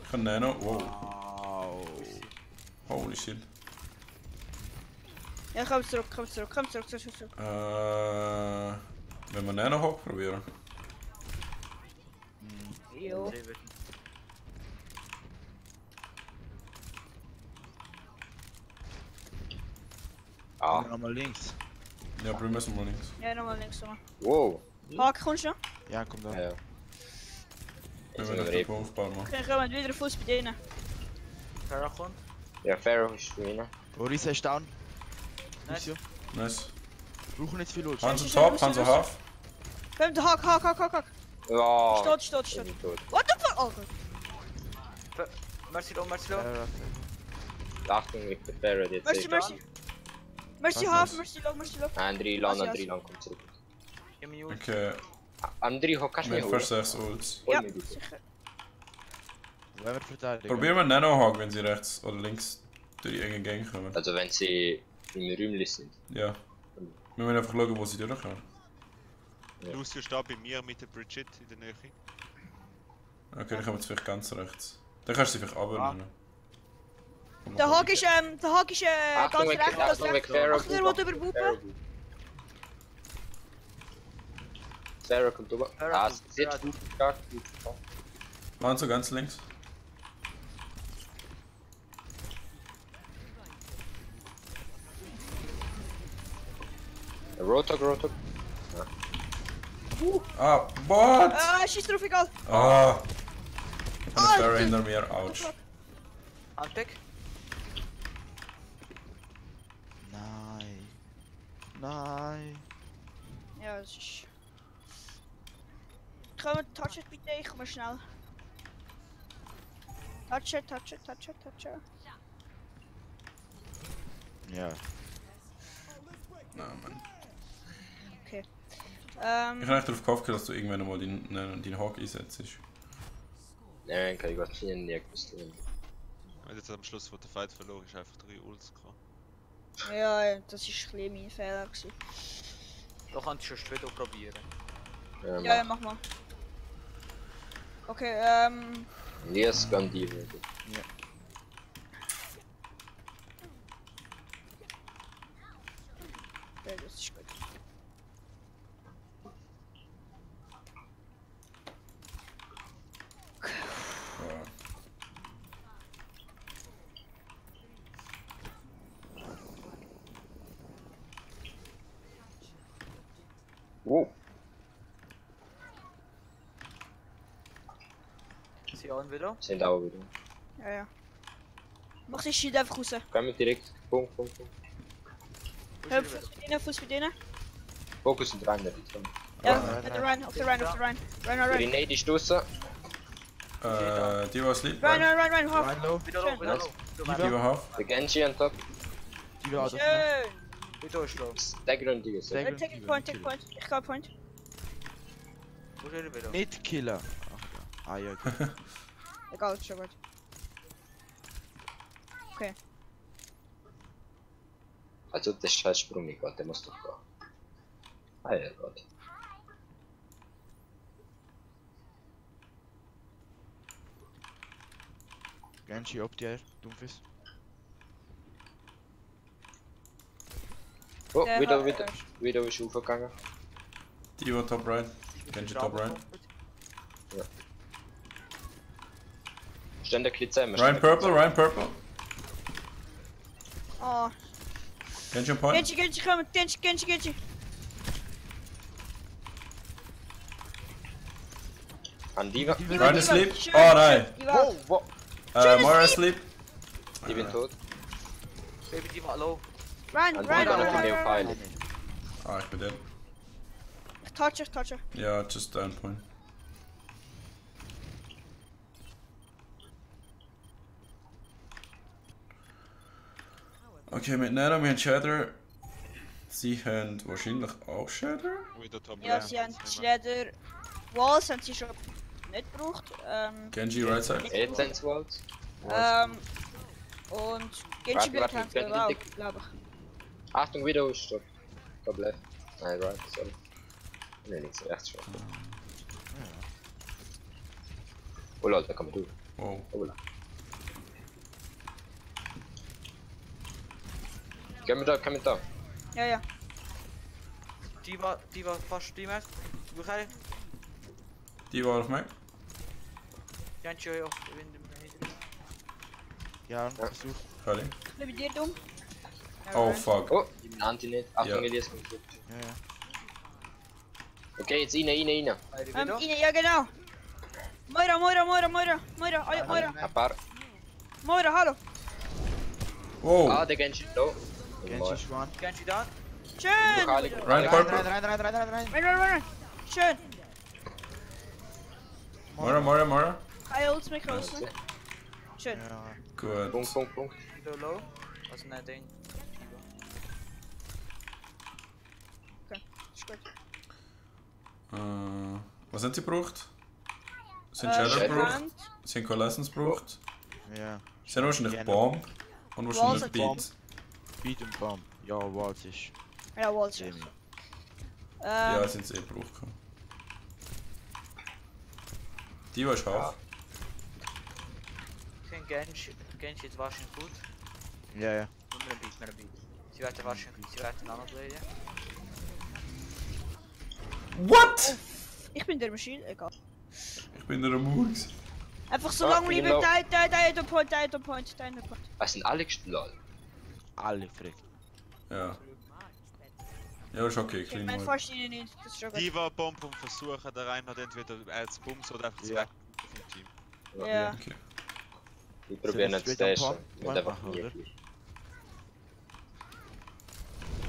Ich kann Nano. Wow. Wow. Holy shit. Ja, komm zurück. Wenn wir Nano hoch probieren. Jo. Ah, Nochmal links. Ja, probieren wir mal links. Ja, nochmal links. Nochmal. wow. Haken kommst du? Ja, komm da. Ja. Wenn Jetzt wir sind nicht wir den Aufbau machen. Okay, kommen wieder Full Speed rein. Pharaoh kommt. Ja, Pharaoh ist drin. Orisa ist down. Nice. Nice. Nice. Brauchen nicht viel Ult. Hanzo top, Hanzo half. Komm, der Hack. Ja. Steht. Ich bin tot. What the fuck? Oh Gott. Mercy low. Achtung, ich bin Pharaoh jetzt. Mercy. Mercy Was half, ist? Mercy low. Nein, 3 lang kommt zurück. Give me ult. Okay. André, kannst du Mit mich fast holen? 6 Ults. Ja, Hol mich bitte. sicher. Wollen wir verteidigen? Probieren wir Nano-Hog, wenn sie rechts oder links durch die enge Gang kommen. Also wenn sie im Räumchen sind. Ja. Wir müssen einfach schauen, wo sie durchkommen. Ja. Lucio steht bei mir mit der Bridget in der Nähe. Okay, dann kommen wir jetzt vielleicht ganz rechts. Dann kannst du sie vielleicht abnehmen. Der Hog ist ganz rechts, Achtung, ganz weg, Achtung, weg, rechts. Pharaoh. Achtung, er will überbuben. Pharaoh kommt rüber. Pharaoh Ah, kommt, sehr Pharaoh. gut stark, gut stark. Waren so ganz links. Rotok, Rotok. Ah, what? Schieß drauf, egal. Ah! Eine Ah, Pharaoh das- hinter mir, ouch. Handpick. Nein. Nein. Ja, das ist... Komm, touch it bitte, ich komme schnell. Touch it, touch it, touch it, touch it. Ja. Na, Mann. Okay. Ich habe echt darauf gehofft, dass du irgendwann mal deinen Hog einsetzt. Nein, kann ich gar nicht nirgends tun. Und jetzt am Schluss, wo der Fight verloren ist, einfach 3 Ults gehabt. Ja, das ist ein bisschen mein Fehler gewesen. Da kannst du schon wieder probieren. Ja, mach mal. Okay, Elias kann die wieder. ja, das ist gut. Ja. Oh, Sie an wieder. sind auch wieder. Ja, ja. Mach die Schild einfach raus. Gehen wir direkt. Punkt, Punkt, Punkt. Fuß für denen. Fokus und rein, nicht. Ja, rein, auf der Run, auf der Run, auf der Run. Run, run, run. Grenade ist draussen. Die war asleep. Run, run, run, run, half. Rein low. Wieder Schön. low, wieder Nice. low. Die war half. Der Genji on top. Die war out of me. Schön. Wieder ist low. Stagger und die. Stagger. Take point, take point. Ich kann point. Wo ist er wieder? Nicht Killer. Ach, ja. Ah ja, gut. Egal, ist schon gut. Also der scheiß Sprung nicht geht, der muss doch gehen. Ah ja, Gott. Genji ob dir, dumpfes. Oh, Der wieder hat- ist aufgegangen. Die war top right. Genji top right. Stehen der Klitz zusammen. Ryan purple, Ryan purple. Oh, Genji on point. Genji, komm, Genji. An Diva. Ryan asleep. Schön, Oh nein. Die war. Wow. Moira asleep. Ich bin tot. Baby, die war low. Run, An run, Diva noch run, von mir run. Pfeile. Ah, ich bin dead. Ich touche. Ja, just down point. Okay, mit Nano, wir haben Shader. Sie haben wahrscheinlich auch Shader? Wieder top Ja, right. sie haben Schredder. Walls haben sie schon nicht gebraucht. Genji right side. Essence Walls. Und Genji wird Warte, kämpfen, warte, wow, glaube ich. Achtung, wieder ist stopp. Top left. Nein, right, sorry. Nein, links, rechts schon. Oh lol, da kann man durch. Wow. Oh lol. Können wir da? Ja. Die war fast die Mess. Wo kann ich? Die war auf mich. Die haben schon auf der Winde. Ja, versuch. Kali. Ich bin bei dir dumm. Oh fuck. Oh, ich bin Anti nicht. Achtung, Ja. Elias kommt zurück. Ja, ja. Okay, jetzt rein. Ja, genau. Moira. Ein paar. Moira, hallo. Wow. Ah, der Genji ist low. Genji ist one. Genji da? Schön. Ryan purple. Rein. Schön. Moira. Kein Ults mehr, Schön. Ja. Gut. Punkt. Wieder low. Was ein Ding. Ist gut. Was haben sie gebraucht? Sie haben Shadow gebraucht. Sie haben Coalescence gebraucht. Ja. Sie haben wahrscheinlich Bomb. Und wahrscheinlich Beat. Beat und Bomb. Ja, Walls ist. Ja, Walls. Semi. Ja, sind sie gebraucht. Die war scharf. Ich finde Genji jetzt wahrscheinlich gut. Ja, ja. Nur ein Beat. Sie werden wahrscheinlich, sie werden nanobladen. What? Ich bin der Maschine, egal. Ich bin der Murks. Einfach so lange wie genau. der Point. Was sind alle gespielt? Alle fragt. Ja. Ja, ist okay, Ich clean meine mal. fast nicht, das ist schon gut. Die war Bomb und versuchen, der Rein hat entweder als Bums oder einfach Ja. zwei vom Team. Ja. Okay. Ich probiere nicht zu Straight dashen. on Mit point einfach machen, oder? nie.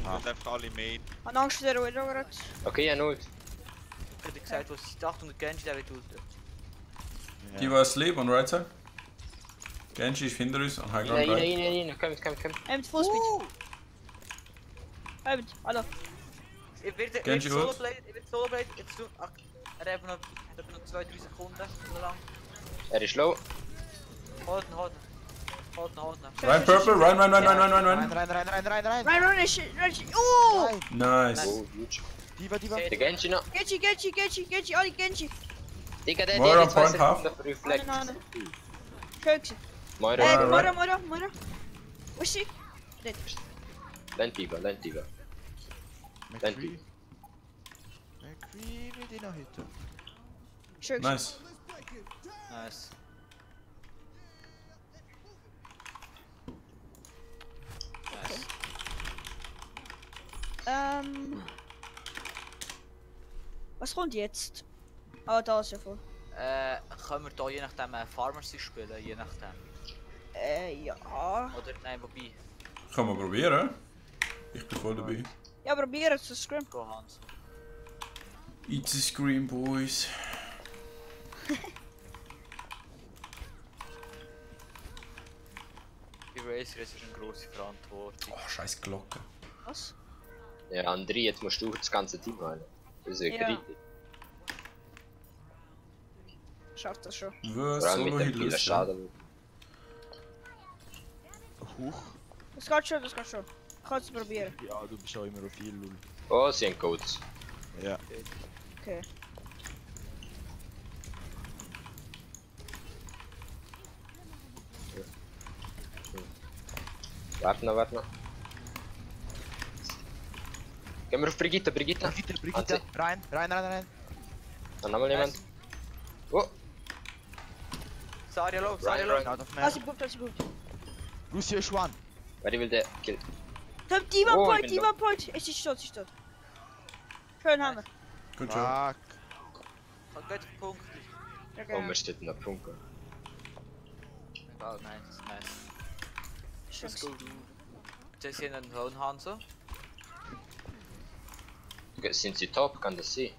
Und einfach alle Main. An Angst vor der Widow gerade. Okay, ja, null. Ich hätte gesagt, was ich dachte, und Genji, der wird ulten. Die war asleep on right side. Genji ist hinter uns on high ground right. Rein. Komm. Fullspeed. Hallo. Ich werde Genji Solo ult. Blade, jetzt du. Ach, er hat noch 2-3 Sekunden, so lang. Er ist low. Halten. Ryan purple, Ryan. Rein, ist. Oh! Nice. Oh, huge. Diva. Der Genji noch. Genji, alle Genji. Digga, der Moira hat 2 point half. Sekunden Reflect. Nein. Kökse. Moira. Moira. Wo ist sie? Land Diva. McCree will die noch hitten. Schön. Nice. Nice. Was kommt jetzt? Ah, da ist ja voll. Können wir da je nachdem Pharmacy spielen, je nachdem. Ja. Oder nein, wobei. Kann man probieren. Ich bin voll dabei. Ja, probier es zu scrim. Go Hans. Eat the scream, boys. Die Racer ist eine grosse Verantwortung. Oh, scheiß Glocke. Was? Ja, André, jetzt musst du das ganze Team heilen. Das ist ja Ja. kritisch. Schafft das schon. Was Vor allem Solo mit dem vielen Healers? Schaden. Huch. Das geht schon. Ich kann es probieren. Ja, du bist auch immer auf viel Lul. Oh, sie haben Codes. Ja. Okay. Warte noch. Gehen wir auf Brigitte. Brigitte. Rein. Dann nochmal jemand. Oh, Saria low. Out of Ah, map. sie boobt. Lucio ist one. wer will der killen? Demon Oh, ich Point, bin Demon Point. Es ist tot. Schön haben wir. Good job. Fuck. Geht auf den Punkt. Ja, Oh, genau. mir steht noch Punkt. Egal, nein, das ist nice. Schön. Let's go. Jetzt sind einen Lone Hanzo. Okay, sind sie top? Kann das sein?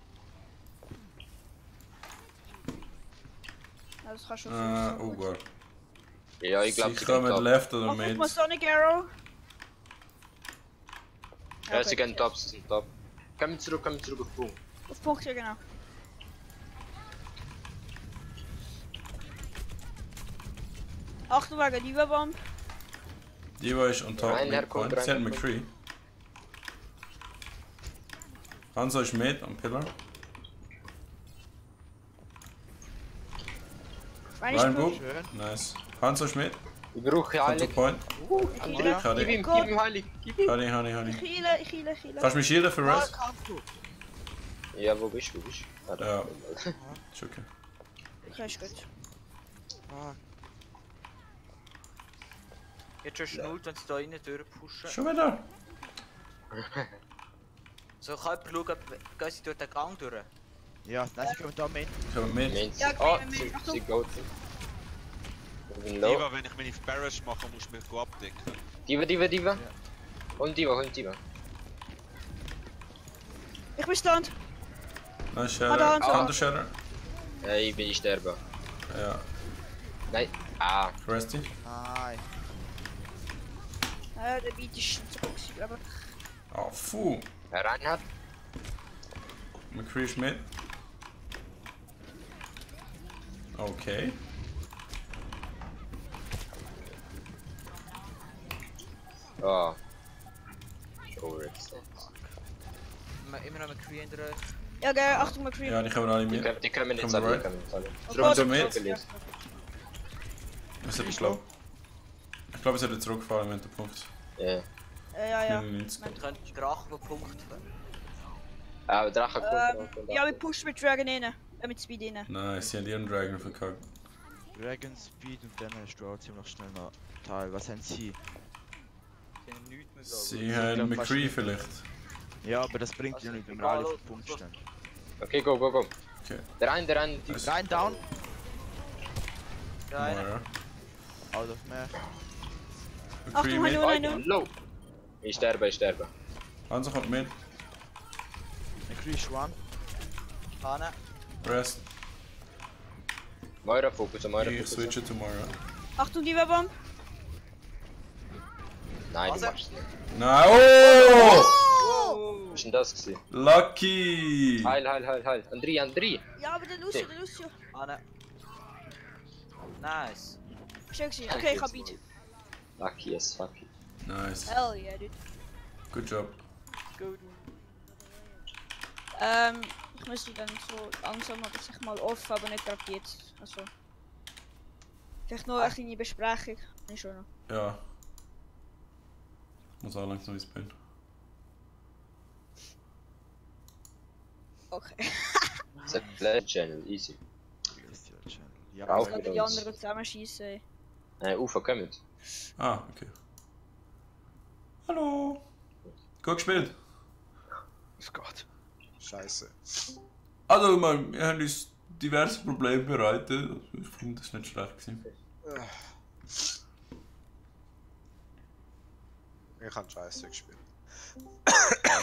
Ja, das kann schon Oh Gott. Ja, ich glaube, Sie sie gehen kommen top. left oder Mach mal mid. Sonic Arrow. Ja, sie gehen top, sie sind top. Kommen zurück auf Punkt. Auf Punkt, ja genau. Achtung wegen Diva-Bomb. Die war ist on top. Rein, Mid herkommt, point. Sie hat rein, McCree. Hanzo ist mid am Pillar. Meine Ryan ist Boop. gut. Schön. Nice. Hanzo ist mid. Ich brauche Kommt Heilig. to point. Heile. Gib Gib ihm. ihm Heilig. Gib ihm. Honey. Ich heile. Kannst du mich shielden für Res? Ja, wo bist du? Ah, da. Ja. Ist okay. Okay, ist gut. Fuck. Jetzt schon schnullt, wenn sie da rein durchpushen. Schon wieder? So, kann jemand schauen, gehen sie durch den Gang durch? Ja, nein, sie kommen da mit. Kommen mid. Meins. Ja, Oh, gehen wir mit. sie geht. Ich bin low. Diva, wenn ich meine Barrage mache, musst du mich go abdecken. Diva. Hol Diva. Ich bin stand. Nice da, Shatter. Hanzo. Counter Shatter. Ich bin sterben. Ja. Nein. Ah. Resty. Nein. Der Beat ist zu boxy, aber. Oh, fu. Reinhard. McCree ist mid. Okay. Ah. Oh, jetzt. Immer noch mit Cree in der... Ja, geil, Achtung, McCree. Ja, die kommen alle Die mit. können nicht Kommen alle, right. die können nicht alle. Oh Kommen sie Gott, mit? ja. Was hat ich glaube? Ich glaube, es hat zurückgefallen mit dem Punkt. Ja. Ja. 99. Wir können Drachen Punkt. Ah, Drachen kommt. Ja, wir pushen mit Dragon rein. Mit Speed rein. Nein, sie haben ihren Dragon verkackt. Dragon Speed und dann hast du auch ziemlich schnell noch Teil. Was haben sie? Sie haben nichts mehr so. Sie haben McCree vielleicht. Ja, aber das bringt ja nicht, wenn wir alle auf den Punkt stehen. Okay, go. Okay. Der eine. Rein down! Ja, einer. Moira. Out of map. McCree Achtung, mit. Hallo. Low. Ich sterbe. Hansa kommt mit. McCree ist one. Hanne. Rest. Moira Fokus, Ich switche zu Moira. Achtung, die Webbomb. Nein, du Also. machst es nicht. Nein, oh! Was ist denn das gewesen? Lucky! Heil. André. Ja, aber der Lucio. Hanne. Nice. Schön gewesen. Okay, ich hab Beat. Lucky as fuck. Nice. Hell yeah, dude. Good job. Gut. Ich müsste dann so langsam aber sich mal off, aber nicht gerade jetzt. Also. Vielleicht noch eine kleine Besprechung. Nicht schon noch. Ja. Ich muss auch langsam ins Bett. Okay. Play Channel, easy. Ja, Auf Ich mit kann die uns. anderen zusammenschießen. Ufa, kommen. Ah, okay. Hallo! Gut gespielt. Es geht. Scheiße. Also, wir haben uns diverse Probleme bereitet. Also, ich finde, das war nicht schlecht gewesen. Ich habe Scheiße gespielt.